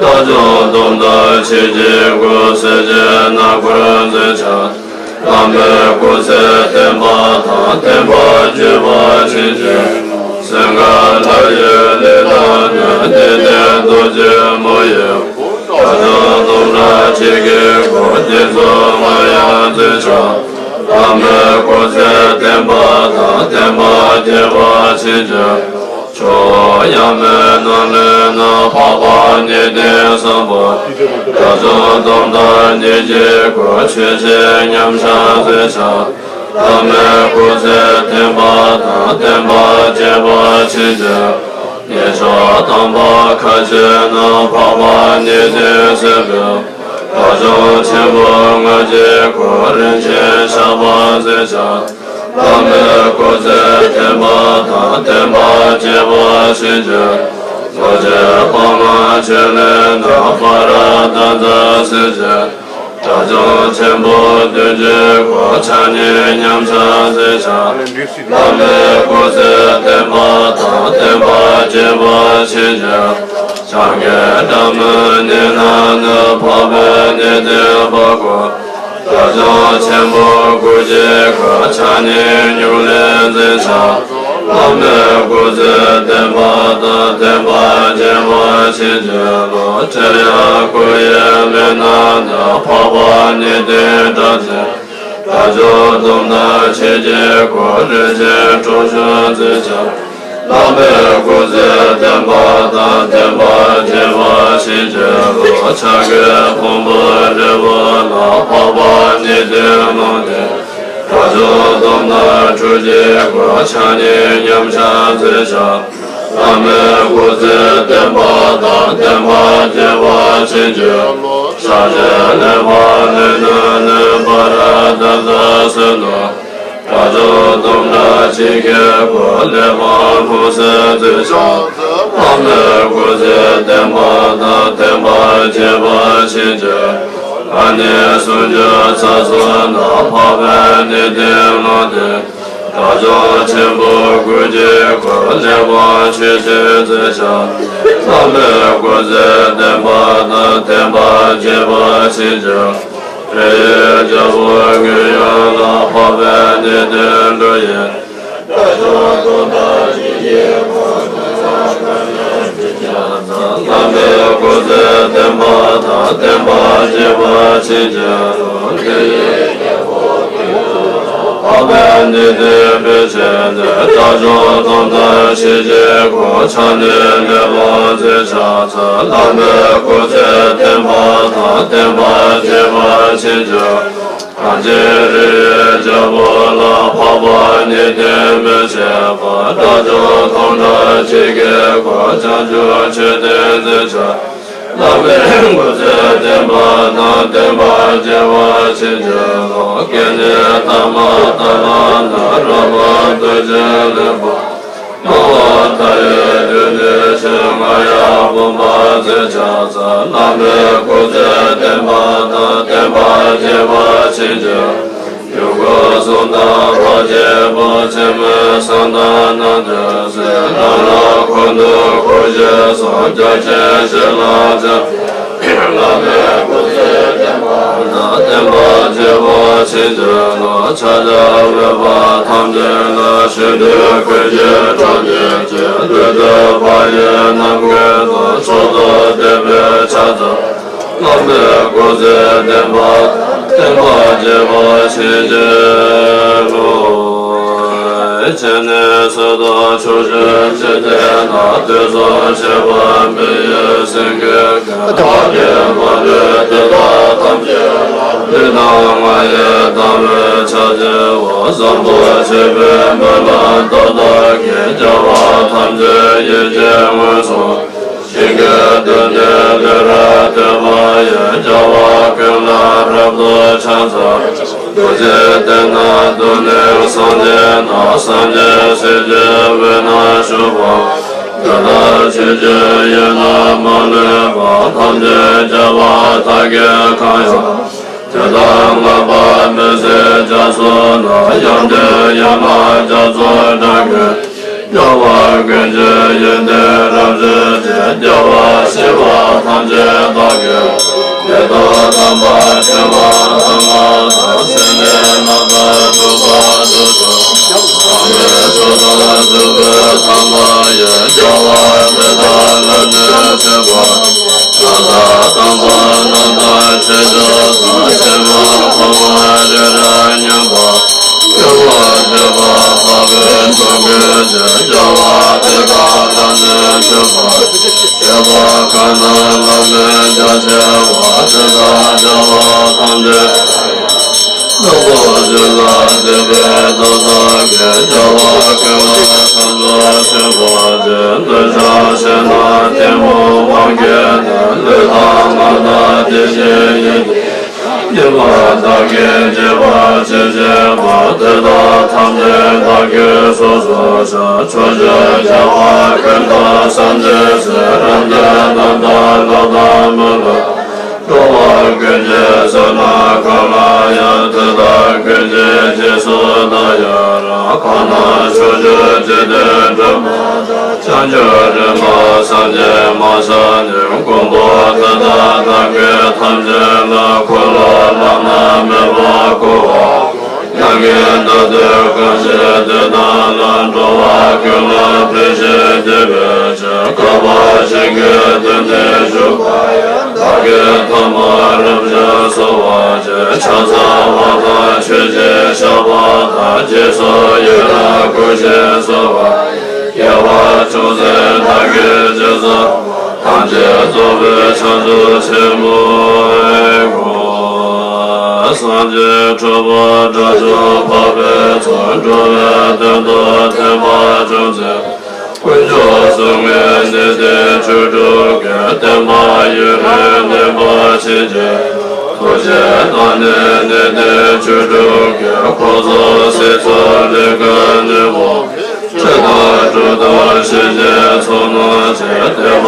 དགྲ་བཅོམ་སྟོང་དང་ཞི་བྱེད་སྐུ་གསལ་བྱེད་རྣམ་ཀུན་མཛད་ཕྱག་བླ་མའི་སྐུ་ཚེ་བརྟན་པ་དང་བརྟན་པ་རྒྱས་པར་བྱེད་ཅིང་། སེམས་དགའ་ལྷ་ཡི་གནས་རྣམས་ན་བདེ་ལྡན་རྡོ་རྗེ་མོ་ཡི། དགྲ་བཅོམ་སྟོང་ཕྲག་གཅིག་གི་སྐུ་བརྟན་གསུམ་མངའ་ཡང་མཛད་ཕྱག་བླ་མའི་སྐུ་ཚེ་བརྟན་པ་དང་བརྟན་པ་རྒྱས་པར་བྱེད་ཅིང་། ཕྱོགས་ཡ་མེད་ན་ལུས་ན་འཕགས་པ་ཉིད་དེ་བཟང་པོ། དགྲ་བཅོམ་སྟོང་དང་ཉེར་གཅིག་སྐུ་ཆོས་ཅན་མཉམ་གཞག་མཛད་ཕྱག་བླ་མའི་སྐུ་ཚེ་བརྟན་པ་དང་བརྟན་པ་རྒྱས་པར་བྱེད་ཅིང་། ཉེར་ཕྱོགས་དམ་པ་མཁའ་སྤྱོད་ན་འཕགས་པ་ཉིད་དེ་བཟང་པོ། དགྲ་བཅོམ་ཆེན་པོ་ལྔ་བརྒྱའི་སྐུ་རིན་ཆེན་ཞགས་པ་མཛད་ཕྱག་བླ་མའི་སྐུ་ཚེ་བརྟན་པ་དང་བརྟན་པ་རྒྱས་པར་བྱེད་ཅིང་། རྡོ་རྗེ་འབར་མ་ཆེན་ལས་ན་པ་ར་ཏ་ཛ་སེ་བྱེད། དགྲ་བཅོམ་ཆེན་པོ་བདུན་བརྒྱའི་སྐུ་ཕྱག་གཉིས་མཉམ་གཞག་མཛད་ཕྱག་བླ་མའི་སྐུ་ཚེ་བརྟན་པ་དང་བརྟན་པ་རྒྱས་པར་བྱེད་ཅིང་། སངས་རྒྱས་སྒྲ་མི་སྙན་ན་ནི་འཕགས་པའི་གནས་བརྟན་པ་སྐུ། དགྲ་བཅོམ་ཆེན་པོ་དགུ་བརྒྱའི་སྐུ་ཕྱག་གཉིས་སྨྱུག་ལེན་མཛད་ཕྱག་བླ་མའི་སྐུ་ཚེ་བརྟན་པ་དང་བརྟན་པ་རྒྱས་པར་བྱེད་ཅིང་། ལོ་ཁྲི་ཡ་དགུ་ཡི་གནས་རྣམས་ན་འཕགས་པ་ཉིད་དེ་སྒྲ་ཆེན། དགྲ་བཅོམ་སྟོང་དང་ཕྱེད་ཀྱི་སྐུ་རིན་ཆེན་དྲུག་ཅུ་མཛད་ཕྱག་བླ་མའི་སྐུ་ཚེ་བརྟན་པ་དང་བརྟན་པ་རྒྱས་པར་བྱེད་ཅིང་། ལོ་ཕྱག་གི་ཕུང་པོའི་རི་བོ་ལ་འཕགས་པ་ཉིད་དེ་ལུང་བསྟན། དགྲ་བཅོམ་སྟོང་དང་དྲུག་ཅུའི་སྐུ་ཕྱག་གཉིས་མཉམ་གཞག་མཛད་ཕྱག་བླ་མའི་སྐུ་ཚེ་བརྟན་པ་དང་བརྟན་པ་རྒྱས་པར་བྱེད་ཅིང་། ཕྱག་རྒྱའི་ཀླས་པ་ལས་ན་ནི་པ་ར་ཏ་ཛ་སེ་ནོ། དགྲ་བཅོམ་སྟོང་ཕྲག་གཅིག་གི་སྐུ་ཀླས་པ་ལྷུང་བཟེད་མཛད་ཕྱག་བླ་མའི་སྐུ་ཚེ་བརྟན་པ་དང་བརྟན་པ་རྒྱས་པར་བྱེད་ཅིང་། ཨ་ནི་སུམ་ཅུ་རྩ་གསུམ་ན་འཕགས་པའི་གནས་བརྟན་ལུང་བསྟན། དགྲ་བཅོམ་ཆེན་པོ་དགུ་བརྒྱའི་སྐུ་ཀླས་པ་ཆོས་ཅན་མཛད་ཕྱག་བླ་མའི་སྐུ་ཚེ་བརྟན་པ་དང་བརྟན་པ་རྒྱས་པར་བྱེད་ཅིང་། རི་ཡི་རྒྱལ་པོ་ངོས་ཡངས་ལ་འཕགས་པའི་གནས་བརྟན་འབྲུ་ཡི། བླ་མའི་སྐུ་ཚེ་བརྟན་པ་དང་བརྟན་པ་རྒྱས་པར་བྱེད་ཅིང་། འཕགས་པའི་གནས་བརྟན་དཔལ་ཆེན་ཏེ། དགྲ་བཅོམ་སྟོང་དང་ཞི་བྱེད་སྐུ་ཕྱག་ནི་ཀླས་པ་མཛད་ཕྱག་འཚལ། བླ་མའི་སྐུ་ཚེ་བརྟན་པ་དང་བརྟན་པ་རྒྱས་པར་བྱེད་ཅིང་། གངས་ཅན་རི་ཡི་རྒྱལ་པོ་ལ་འཕགས་པ་གནས་བརྟན་དཔལ་ཆེན་པོ། དགྲ་བཅོམ་སྟོང་ཕྲག་གཅིག་གི་སྐུ་བྱང་ཆུབ་མཆོད་རྟེན་མཛད་ཕྱག་བླ་མའི་སྐུ་ཚེ་བརྟན་པ་དང་བརྟན་པ་རྒྱས་པར་བྱེད་ཅིང་། ལོ་སྐལ་ལྡན་ཏཱ་མ་ཏཱ་ལ་ནཱ་རོ་པ་རྡོ་རྗེ་ལེགས་པར། སྣང་བ་མཐའ་ཡས་སྒྲོན་ནས་ཞལ་མངའ་ཡང་དགོངས་པ་མཛད་ཕྱག་འཚལ། བླ་མའི་སྐུ་ཚེ་བརྟན་པ་དང་བརྟན་པ་རྒྱས་པར་བྱེད་ཅིང་། ཡུམ་སྐུ་གསུང་དང་ཐུགས་རྗེ་ཕུན་ཚོགས་ཆེན་མོའི་གསང་བདག་རྣམས་ཀྱི་སྲས། ལྷ་རབ་འཁོར་དུ་བསྐོར་ཞིང་གསོལ། རྒྱ་ཆེན་ཞལ་ལག་བཅས་བླ་མའི་སྐུ་ཚེ་བརྟན་པ་དང་ བསྟན་པ་རྒྱས་པར་བྱིན་གྱིས་རློབས། ཕྱག་རྒྱ་བོད་པ་ཐམས་ཅད་ལ། ཞུ་འདོད་ཀུན་གྱི་གྲོགས་བརྒྱུད་ཅིང་། བདུད་འདུལ་བག་ཡོད་རྣམ་ཀུན་ཏུ། མཆོག་ཏུ་བསྟན་པའི་ཕྱག་རྒྱ་བླ་མེད་སྐུ་ཚེ་བརྟན་པ། བསྟན་པ་རྒྱས་པར་བྱིན་གྱིས་རློབས། སྤྱན་ནི་གསེར་ལྟར་ཕྱོགས་བཅུར་གཅིག་བསྟན་ན། དུས་གསུམ་གཤེགས་པ་མི་ཡི་སེང་གེ་ཀུན། བདག་གིས་མ་ལུས་དེ་དག་ཐམས་ཅད་ལ། ལུས་དང་ངག་ཡིད་དང་བས་ཕྱག་བགྱི་བ། བཟང་པོ་སྤྱོད་པའི་སྨོན་ལམ་རྟགས་དག་གིས། རྒྱལ་བ་ཐམས་ཅད་ཡིད་ཀྱིས་མངོན་སུམ། ཞིང་གི་རྡུལ་སྙེད་ལས་རབ་བཏོན་པ་ཡི། རྒྱལ་བ་ཀུན་ལ་རབ་ཏུ་ཕྱག་འཚལ། རྡོ་རྗེ་གདན་ནི་རྡུལ་སྙེད་སངས་རྒྱས་ན། སངས་རྒྱས་སྲས་ཀྱི་དབུས་ན་བཞུགས་པ། དེ་དག་ཆོས་ཀྱི་དབྱིངས་རྣམས་མ་ལུས་པ། ཐམས་ཅད་རྒྱལ་བ་དག་གིས་གང་ཡང་། དེ་དག་བསྔགས་པ་མི་ཟད་རྒྱ་མཚོ་ན། ཡང་དག་ཡན་ལག་རྒྱ་མཚོའི་སྒྲ་ཀུན། རྒྱལ་བ་ཀུན་གྱི་ཡོན་ཏན་རབ་བརྗོད་ཅིང་། རྒྱལ་བ་ཞི་བ་ཐམས་ཅད་བདག་གིས། ཡེ་ཤེས་དམ་པ་ཆེན་པོ་ལྷ་ལྔ་དང་། སེམས་ཅན་རྣམས་ལ་གྲུབ་པ་དྲུག་དང་། ཐམས་ཅད་ཕྱོགས་དང་ཐུབ་པའི་དམ་པ་ཡི། རྒྱལ་བ་དེ་དག་ལ་ནི་མཆོད་པ། ལྷ་དང་དམ་པ་རྣམས་དང་ཆོས་སྐྱོང་དང་། ཆེན་པོ་ཐོག་མ་རི་རབ་མཉམ་པ། སྐྱོབ་པ་བྱེད་པ་འཕགས་པའི་ཚོགས་ཀུན་གྱི། རྒྱལ་བ་དེ་དག་ལ་ནི་མཆོད་པ། བྱེད་པ་གང་རྣམས་བླ་མེད་རྒྱ་ཆེ་བ། དེ་དག་རྒྱལ་བ་ཐམས་ཅད། ནག་པོ་ཆོས་ལ་དད་པའི་བདག་དག་གིས། རྒྱལ་བ་ཀུན་ལ་ཕྱག་འཚལ་མཆོད་པར་བགྱི། འདོད་ཆགས་ཞེ་སྡང་གཏི་མུག་དབང་གིས་ནི། ལུས་དང་ངག་དང་དེ་བཞིན་ཡིད་ཀྱི། ཉེས་པ་དག་གིས་བགྱིས་པ་ཇི་བཞིན་པ། དེ་དག་ཐམས་ཅད་བདག་གིས་སོ་སོར་བཤགས། ཕྱོགས་བཅུའི་རྒྱལ་བ་ཀུན་དང་སངས་རྒྱས་སྲས། རབ་འབྱམས་རྣམས་དང་ལྷ་དང་མི་ལ། འགྲོ་བ་ཀུན་གྱི་བསོད་ནམས་གང་ལ་ཡང་། དེ་དག་ཀུན་གྱི་རྗེས་སུ་བདག་ཡང་རབ། གང་རྣམས་ཕྱོགས་བཅུའི་འཇིག་རྟེན་གྲུབ་པ་དང་། བྱང་ཆུབ་སེམས་དཔའ་སངས་རྒྱས་མ་ཤར་ནས། མགོན་པོ་དེ་དག་བདག་གིས་ཐམས་ཅད་ལ། འཁོར་ལོ་བླ་ན་མེད་པར་བསྐོར་བ། ཡང་དག་བདག་འདོད་གང་ཞིག་དེ་དག་ལ། འགྲོ་བ་ཀུན་ལ་ཕན་ཞིང་བདེ་བའི་ཕྱིར། དཀའ་བ་གཞན་གྱིས་དོན་དེ་ཞུས་པ་ཡི། བདག་གིས་ཐོག་མར་རབ་ཞིག་གསོལ་བ་བྱས། ཕྱག་འཚལ་བ་དང་མཆོད་ཅིང་བཤགས་པ་དང་། རྗེས་སུ་ཡི་རང་བསྐུལ་ཞིང་གསོལ་བ་ཡི། དགེ་བ་ཅུང་ཟད་བདག་གིས་ཅི་བསགས། ཐམས་ཅད་རྫོགས་པའི་བྱང་ཆུབ་ཆེན་པོའི་སངས་རྒྱས་གྲུབ་པ་དགྲ་བཅོམ་པ་འཕགས་པའི་ཚོགས། འགྲོ་བའི་དོན་དུ་བསྟན་པ་སྐྱོང་མཛད། དཀོན་མཆོག་གསུམ་གྱི་གནས་བརྟན་བཅུ་དྲུག་གི། བསྟན་པ་ཡུན་རིང་གནས་པར་བྱིན་གྱིས། ཐུགས་རྗེའི་བདག་ཉིད་གནས་བརྟན་བཅུ་དྲུག་གི། འཁོར་ཚོགས་སྲིད་མཚོ་ལས་ཀུན་ནུས་པ། ཆོས་དང་སྒྲུབ་དང་ཞི་བྱེད་ཚོགས་རྣམས་ཀྱིས། བསྟན་པ་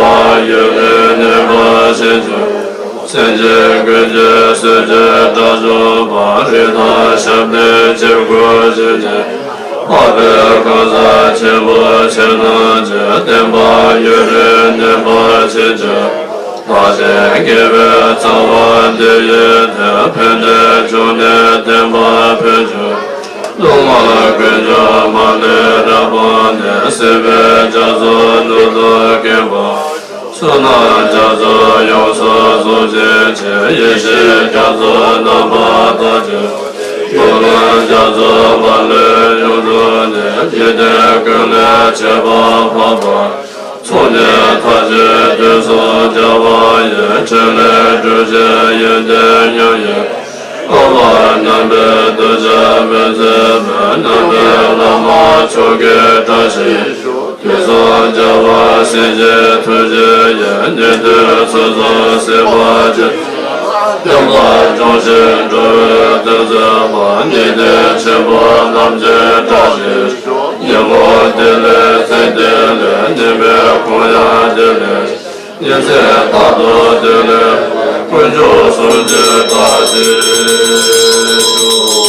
ཡུན་རིང་གནས་པར་བྱིན་གྱིས། སེམས་ཅན་ཀུན་གྱི་གསོད་བྱེད་དགྲ་བཅོམ་པ། རིགས་དང་ཞབས་ནི་བྱེད་པོ་བཞིན་གྱི། འཕགས་པའི་གང་ཟག་ཆེན་པོ་ཁྱེད་རྣམས་ཀྱིས། བསྟན་པ་ཡུན་རིང་གནས་པར་བྱིན་གྱིས། བདག་གཞན་དགེ་བའི་རྩ་བ་འདི་ཡིས་ཏེ། ཕན་བདེ་འབྱུང་གནས་བསྟན་པ་འཕེལ་འགྱུར། སློབ་མ་ཀུན་ཀྱང་མ་ལུས་རབ་སྤངས་ནས། སྲིད་པའི་རྒྱ་མཚོ་སྣོད་དུ་སྐིམ་པ། བསོད་ནམས་རྒྱ་མཚོ་ཡོངས་སུ་རྫོགས་བྱེད་ཅིང་། ཡེ་ཤེས་རྒྱ་མཚོ་རྣམ་པར་དག་ཅིང་། སྨོན་ལམ་རྒྱ་མཚོ་མ་ལུས་ཡོངས་རྫོགས་ནས། འཇིག་རྟེན་ཀུན་ལས་ཁྱད་པར་འཕགས་པ། ཚོགས་གཉིས་མཐར་ཕྱིན་དུས་གསུམ་རྒྱལ་བ་ཡི། ཕྲིན་ལས་སྒྲུབ་ཅིང་ཡོན་ཏན་མྱང་ཡང་། འཁོར་བ་རྣམ་པའི་གདུལ་བྱ་མི་བཟད་པ། རྣམ་པའི་བླ་མ་མཆོག་གི་བཀྲ་ཤིས་ཤོག། དུས་གསུམ་རྒྱལ་བ་སྲས་ཀྱི་ཐུགས་རྗེ་ཡིས། ཉན་ཐོས་ཚུལ་བཟུང་སྲིད་པ་སྤྱི། བསྟན་པ་སྐྱོང་ཞིང་འགྲོ་བའི་དོན་མཛད་པ། ཉན་ཐོས་ཆེན་པོ་རྣམས་ཀྱི་བཀྲ་ཤིས་ཤོག། ཉིན་མོ་བདེ་ལེགས་མཚན་བདེ་ལེགས། ཉི་མའི་གུང་ཡང་བདེ་ལེགས། ཉིན་མཚན་རྟག་ཏུ་བདེ་ལེགས། དཀོན་མཆོག་གསུམ་གྱི་བཀྲ་ཤིས་ཤོག།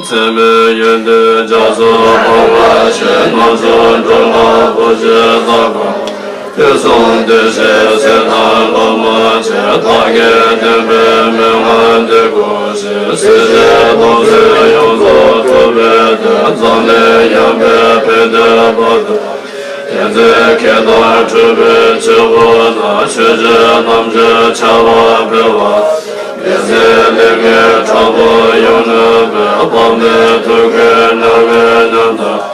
འཚེ་མེད་ཡོན་ཏན་རྒྱ་མཚོ་འཕགས་པ་ཡི། རྣམ་གསུམ་འགྲོ་ལ་བུ་བཞིན་བདག་གང་། དུས་གསུམ་བདེ་གཤེགས་སྲས་དང་སློབ་མ་ཆེ། བདག་གིས་བསྟན་པའི་མན་ངག་འདི་གོ་ཞིང་། སྲིད་ཞིའི་སྡོམ་ཚིག་ཡོངས་རྫོགས་ཐོབ་པའི་དོན། འཛམ་གླིང་ཡངས་པའི་ཕན་བདེའི་བར་དུ། བསྟན་འཛིན་མཁས་དང་གྲུབ་པའི་བྱེད་པོ་རྣམས། ཆོས་ཀྱི་རྣམ་དཔྱོད་ཆར་པ་ཕུལ་བ། མི་ཟད་ལེགས་སྐྱེས་དྲག་པོ་ཡོངས་ནོན་པའི། དཔག་མེད་ཐུགས་ཀྱི་མྱ་ངན་ཉམས་དང་།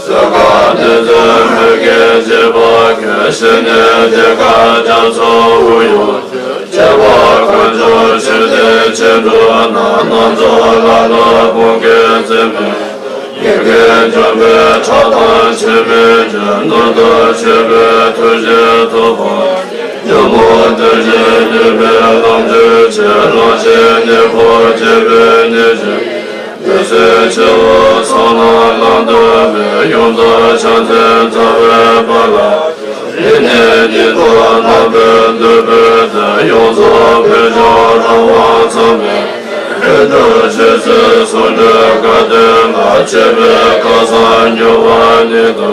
བཟོད་དཀའ་བདུད་རྩིའི་མུ་གེས་བརྗེད་པར་མཁས། ཞི་གནས་གདེངས་དཀར་རྒྱ་མཚོ་དབུས་ཡོངས། ཁྱད་པར་དཀོན་མཆོག་མཆོད་རྟེན་ཆེ་འབྲིང་རྣམས། སྣ་ཚོགས་ལ་ལུ་བུམ་སྐད་འཛིན་མའི། ཡི་གེ་འཇོམས་པའི་ཁྲག་དང་ཕྱེ་མའི་རྒྱུན། མདུན་དུ་མཆོད་པའི་ཐུགས་རྗེས་ཐུབ་པ། ཉོན་མོངས་བདུད་ཀྱིས་མྱོས་པའི་ལོངས་སྤྱོད་ཆེ། ལོངས་སྤྱོད་ཉེ་འཁོར་བཅས་པའི་ཉེས་སྤྱོད། འདོད་སྲེད་ཆེ་བ་ཚང་ལ་བླང་དོར་མེད། ཡོངས་རྫོགས་ཕྱག་མཚན་བཛྲ་བྷཱུ་ལ། ཡེ་ནས་ཉིད་དུ་བསྣམས་པའི་འདོད་པའི་དོན། ཡོངས་རྫོགས་བོད་ལྗོངས་རང་དབང་ཚང་མས། ཕུན་གྲུབ་ཆོས་སྲིད་ཟུང་འབྲེལ་དགའ་སྟོན་ལ། སྤྱོད་པའི་སྐལ་བཟང་མྱུར་བ་ཉིད་དུ།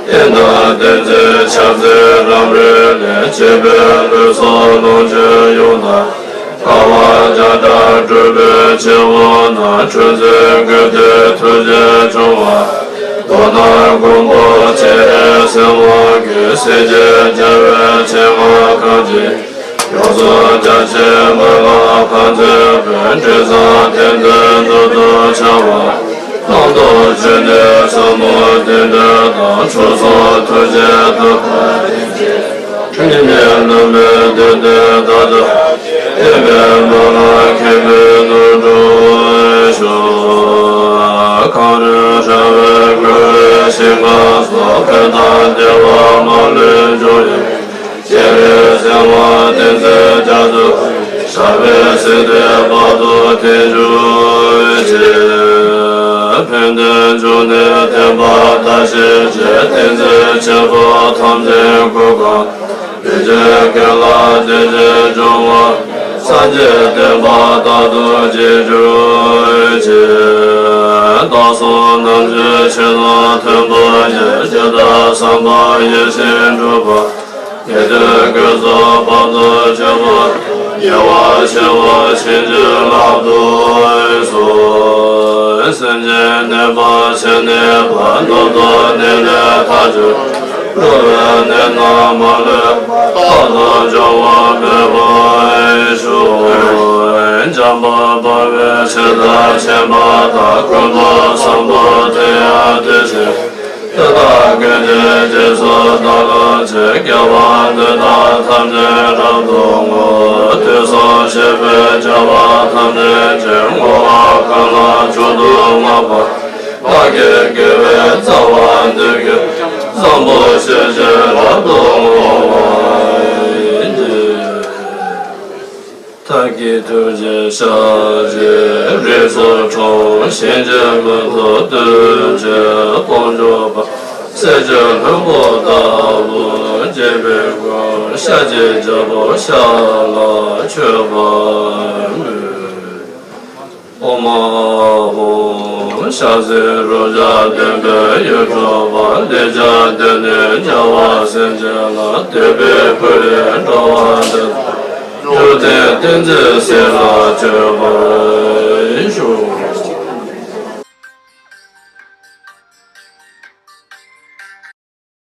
བསྟན་དང་བསྟན་འཛིན་ཕྱག་འཚལ་རབ་རིམ་ལས། སྤྱོད་པའི་ལུས་སྲོག་ལོངས་སྤྱོད་ཡོངས་དག་དཀའ་བ་བརྒྱ་ཕྲག་སྒྲོལ་བའི་བྱེད་པོ་རྣམས། འཁྲུལ་འཛིན་རྒོད་འདྲེའི་ཐུགས་རྗེས་སྐྱོང་བ། མདོར་ན་མགོན་པོ་སྤྱན་རས་གཟིགས་དབང་གིས། སྲིད་ཞིའི་རྒྱལ་བའི་ཆེད་མངགས་གང་བགྱིས། ཡོངས་སུ་རྒྱ་ཆེའི་མ་ལུས་ཕན་མཛད་པའི། དྲིན་བཟང་བསྟན་འཛིན་རབ་ཏུ་འཆང་བ། གཏམ་དང་སྤྱོད་འབྲས་ཟབ་མོ་བསྟན་འགྲོ་དང་། མཆོག་གསུམ་ཐུགས་རྗེའི་བསྟོད་པ། ཕྲིན་ལས་ལྷུན་གྲུབ་བསྟན་པའི་བདག་ཏུ། བསྟན་པའི་མ་ལུས་མཁྱེན་པའི་ནོར་བུ་ཤོག་གངས་རིའི་ཕྲེང་བའི་མགུལ་ཞིང་ཁམས་སུ། ཕན་དང་བདེ་བ་མ་ལུས་འབྱུང་བའི། སྤྱན་རས་གཟིགས་དབང་བསྟན་འཛིན་རྒྱ་མཚོ། ཞབས་པད་སྲིད་མཐའི་བར་དུ་དེང་འབྱུང་ཅིག་ཕན་བདེའི་འབྱུང་གནས་བསྟན་པ་དར་ཞིང་རྒྱས། བསྟན་འཛིན་ཆེན་པོ་ཐམས་ཅད་སྐུ་གང་། བོད་ཀྱི་དགེ་ལ་བདེ་ཆེན་འབྱུང་བ། སངས་རྒྱས་བསྟན་པ་རྟག་ཏུ་རྒྱས་གྱུར་ཅིག་བདག་སོགས་རྣམས་ཀྱི་ཆོས་དང་མཐུན་པར་བགྱི། ཇི་ལྟར་བསམ་པ་ཡིད་བཞིན་འགྲུབ་པ། ཉན་ཐོས་ཀུན་གསུམ་དཔལ་དུ་གྱུར་པ། ཉེ་བར་ཞི་བ་བྱིན་གྱིས་བརླབ་ཏུ་གསོལ། སེམས་ཅན་གནས་པ་ཕྱིར་གནས་པ། རྣམ་རྟོག་གནས་ལས་ཐར་གྱུར། འགྲོ་བའི་ནད་རྣམས་མ་ལུས་པ། རྟག་ཏུ་འབྱུང་བ་མེད་པར་ཤོག་འཇམ་དཔལ་དཔའ་བོས་ཇི་ལྟར་མཁྱེན་པ་དང་། ཀུན་ཏུ་བཟང་པོ་དེ་ཡང་དེ་བཞིན། དེ་དག་ཀུན་གྱི་རྗེས་སུ་བདག་སློབ་ཅིང་། དགེ་བ་འདི་དག་ཐམས་ཅད་རབ་ཏུ་བསྔོ། དུས་གསུམ་གཤེགས་པའི་རྒྱལ་བ་ཐམས་ཅད་ཀྱིས། བསྔོ་བ་གང་ལ་མཆོག་ཏུ་བསྔགས་པ། བདག་གི་དགེ་བའི་རྩ་བ་འདི་ཀུན། བཟང་པོ་སྤྱོད་ཕྱིར་རབ་ཏུ་བསྔོ་བ་ཡིས། བདག་གི་ཐུགས་རྗེའི་ཞལ་གྱིས་རིགས་སུ་འཁྲུངས། གཞན་གྱིས་མི་ཐུབ་དོན་བྱེད་དཔལ་འབྱོར་པ། གསེར་གྱི་ལྷུན་པོ་ལྟ་བུ་འཇིགས་པའི་མགོན། ཤཱཀྱའི་རྒྱལ་པོ་ཤཱཀ་ལ་མཆོད་པར་མོས། ཨོཾ་ཨཱཿཧཱུྃ། ཕྱག་འཚལ་རབ་འབྱམས་བསྟན་པའི་ཡུལ་སྤྲུལ་པ། ལེགས་སྦྱར་སྡེ་སྣོད་རྒྱལ་བ་སེང་ཆེན་ལ། འདུས་པའི་སྐུ་ལས་འགྲོ་བ་འདི་དག་འགྲོ་དོན་ཏིང་འཛིན་ཟིལ་ལ་གཅོད་པར་ཤོག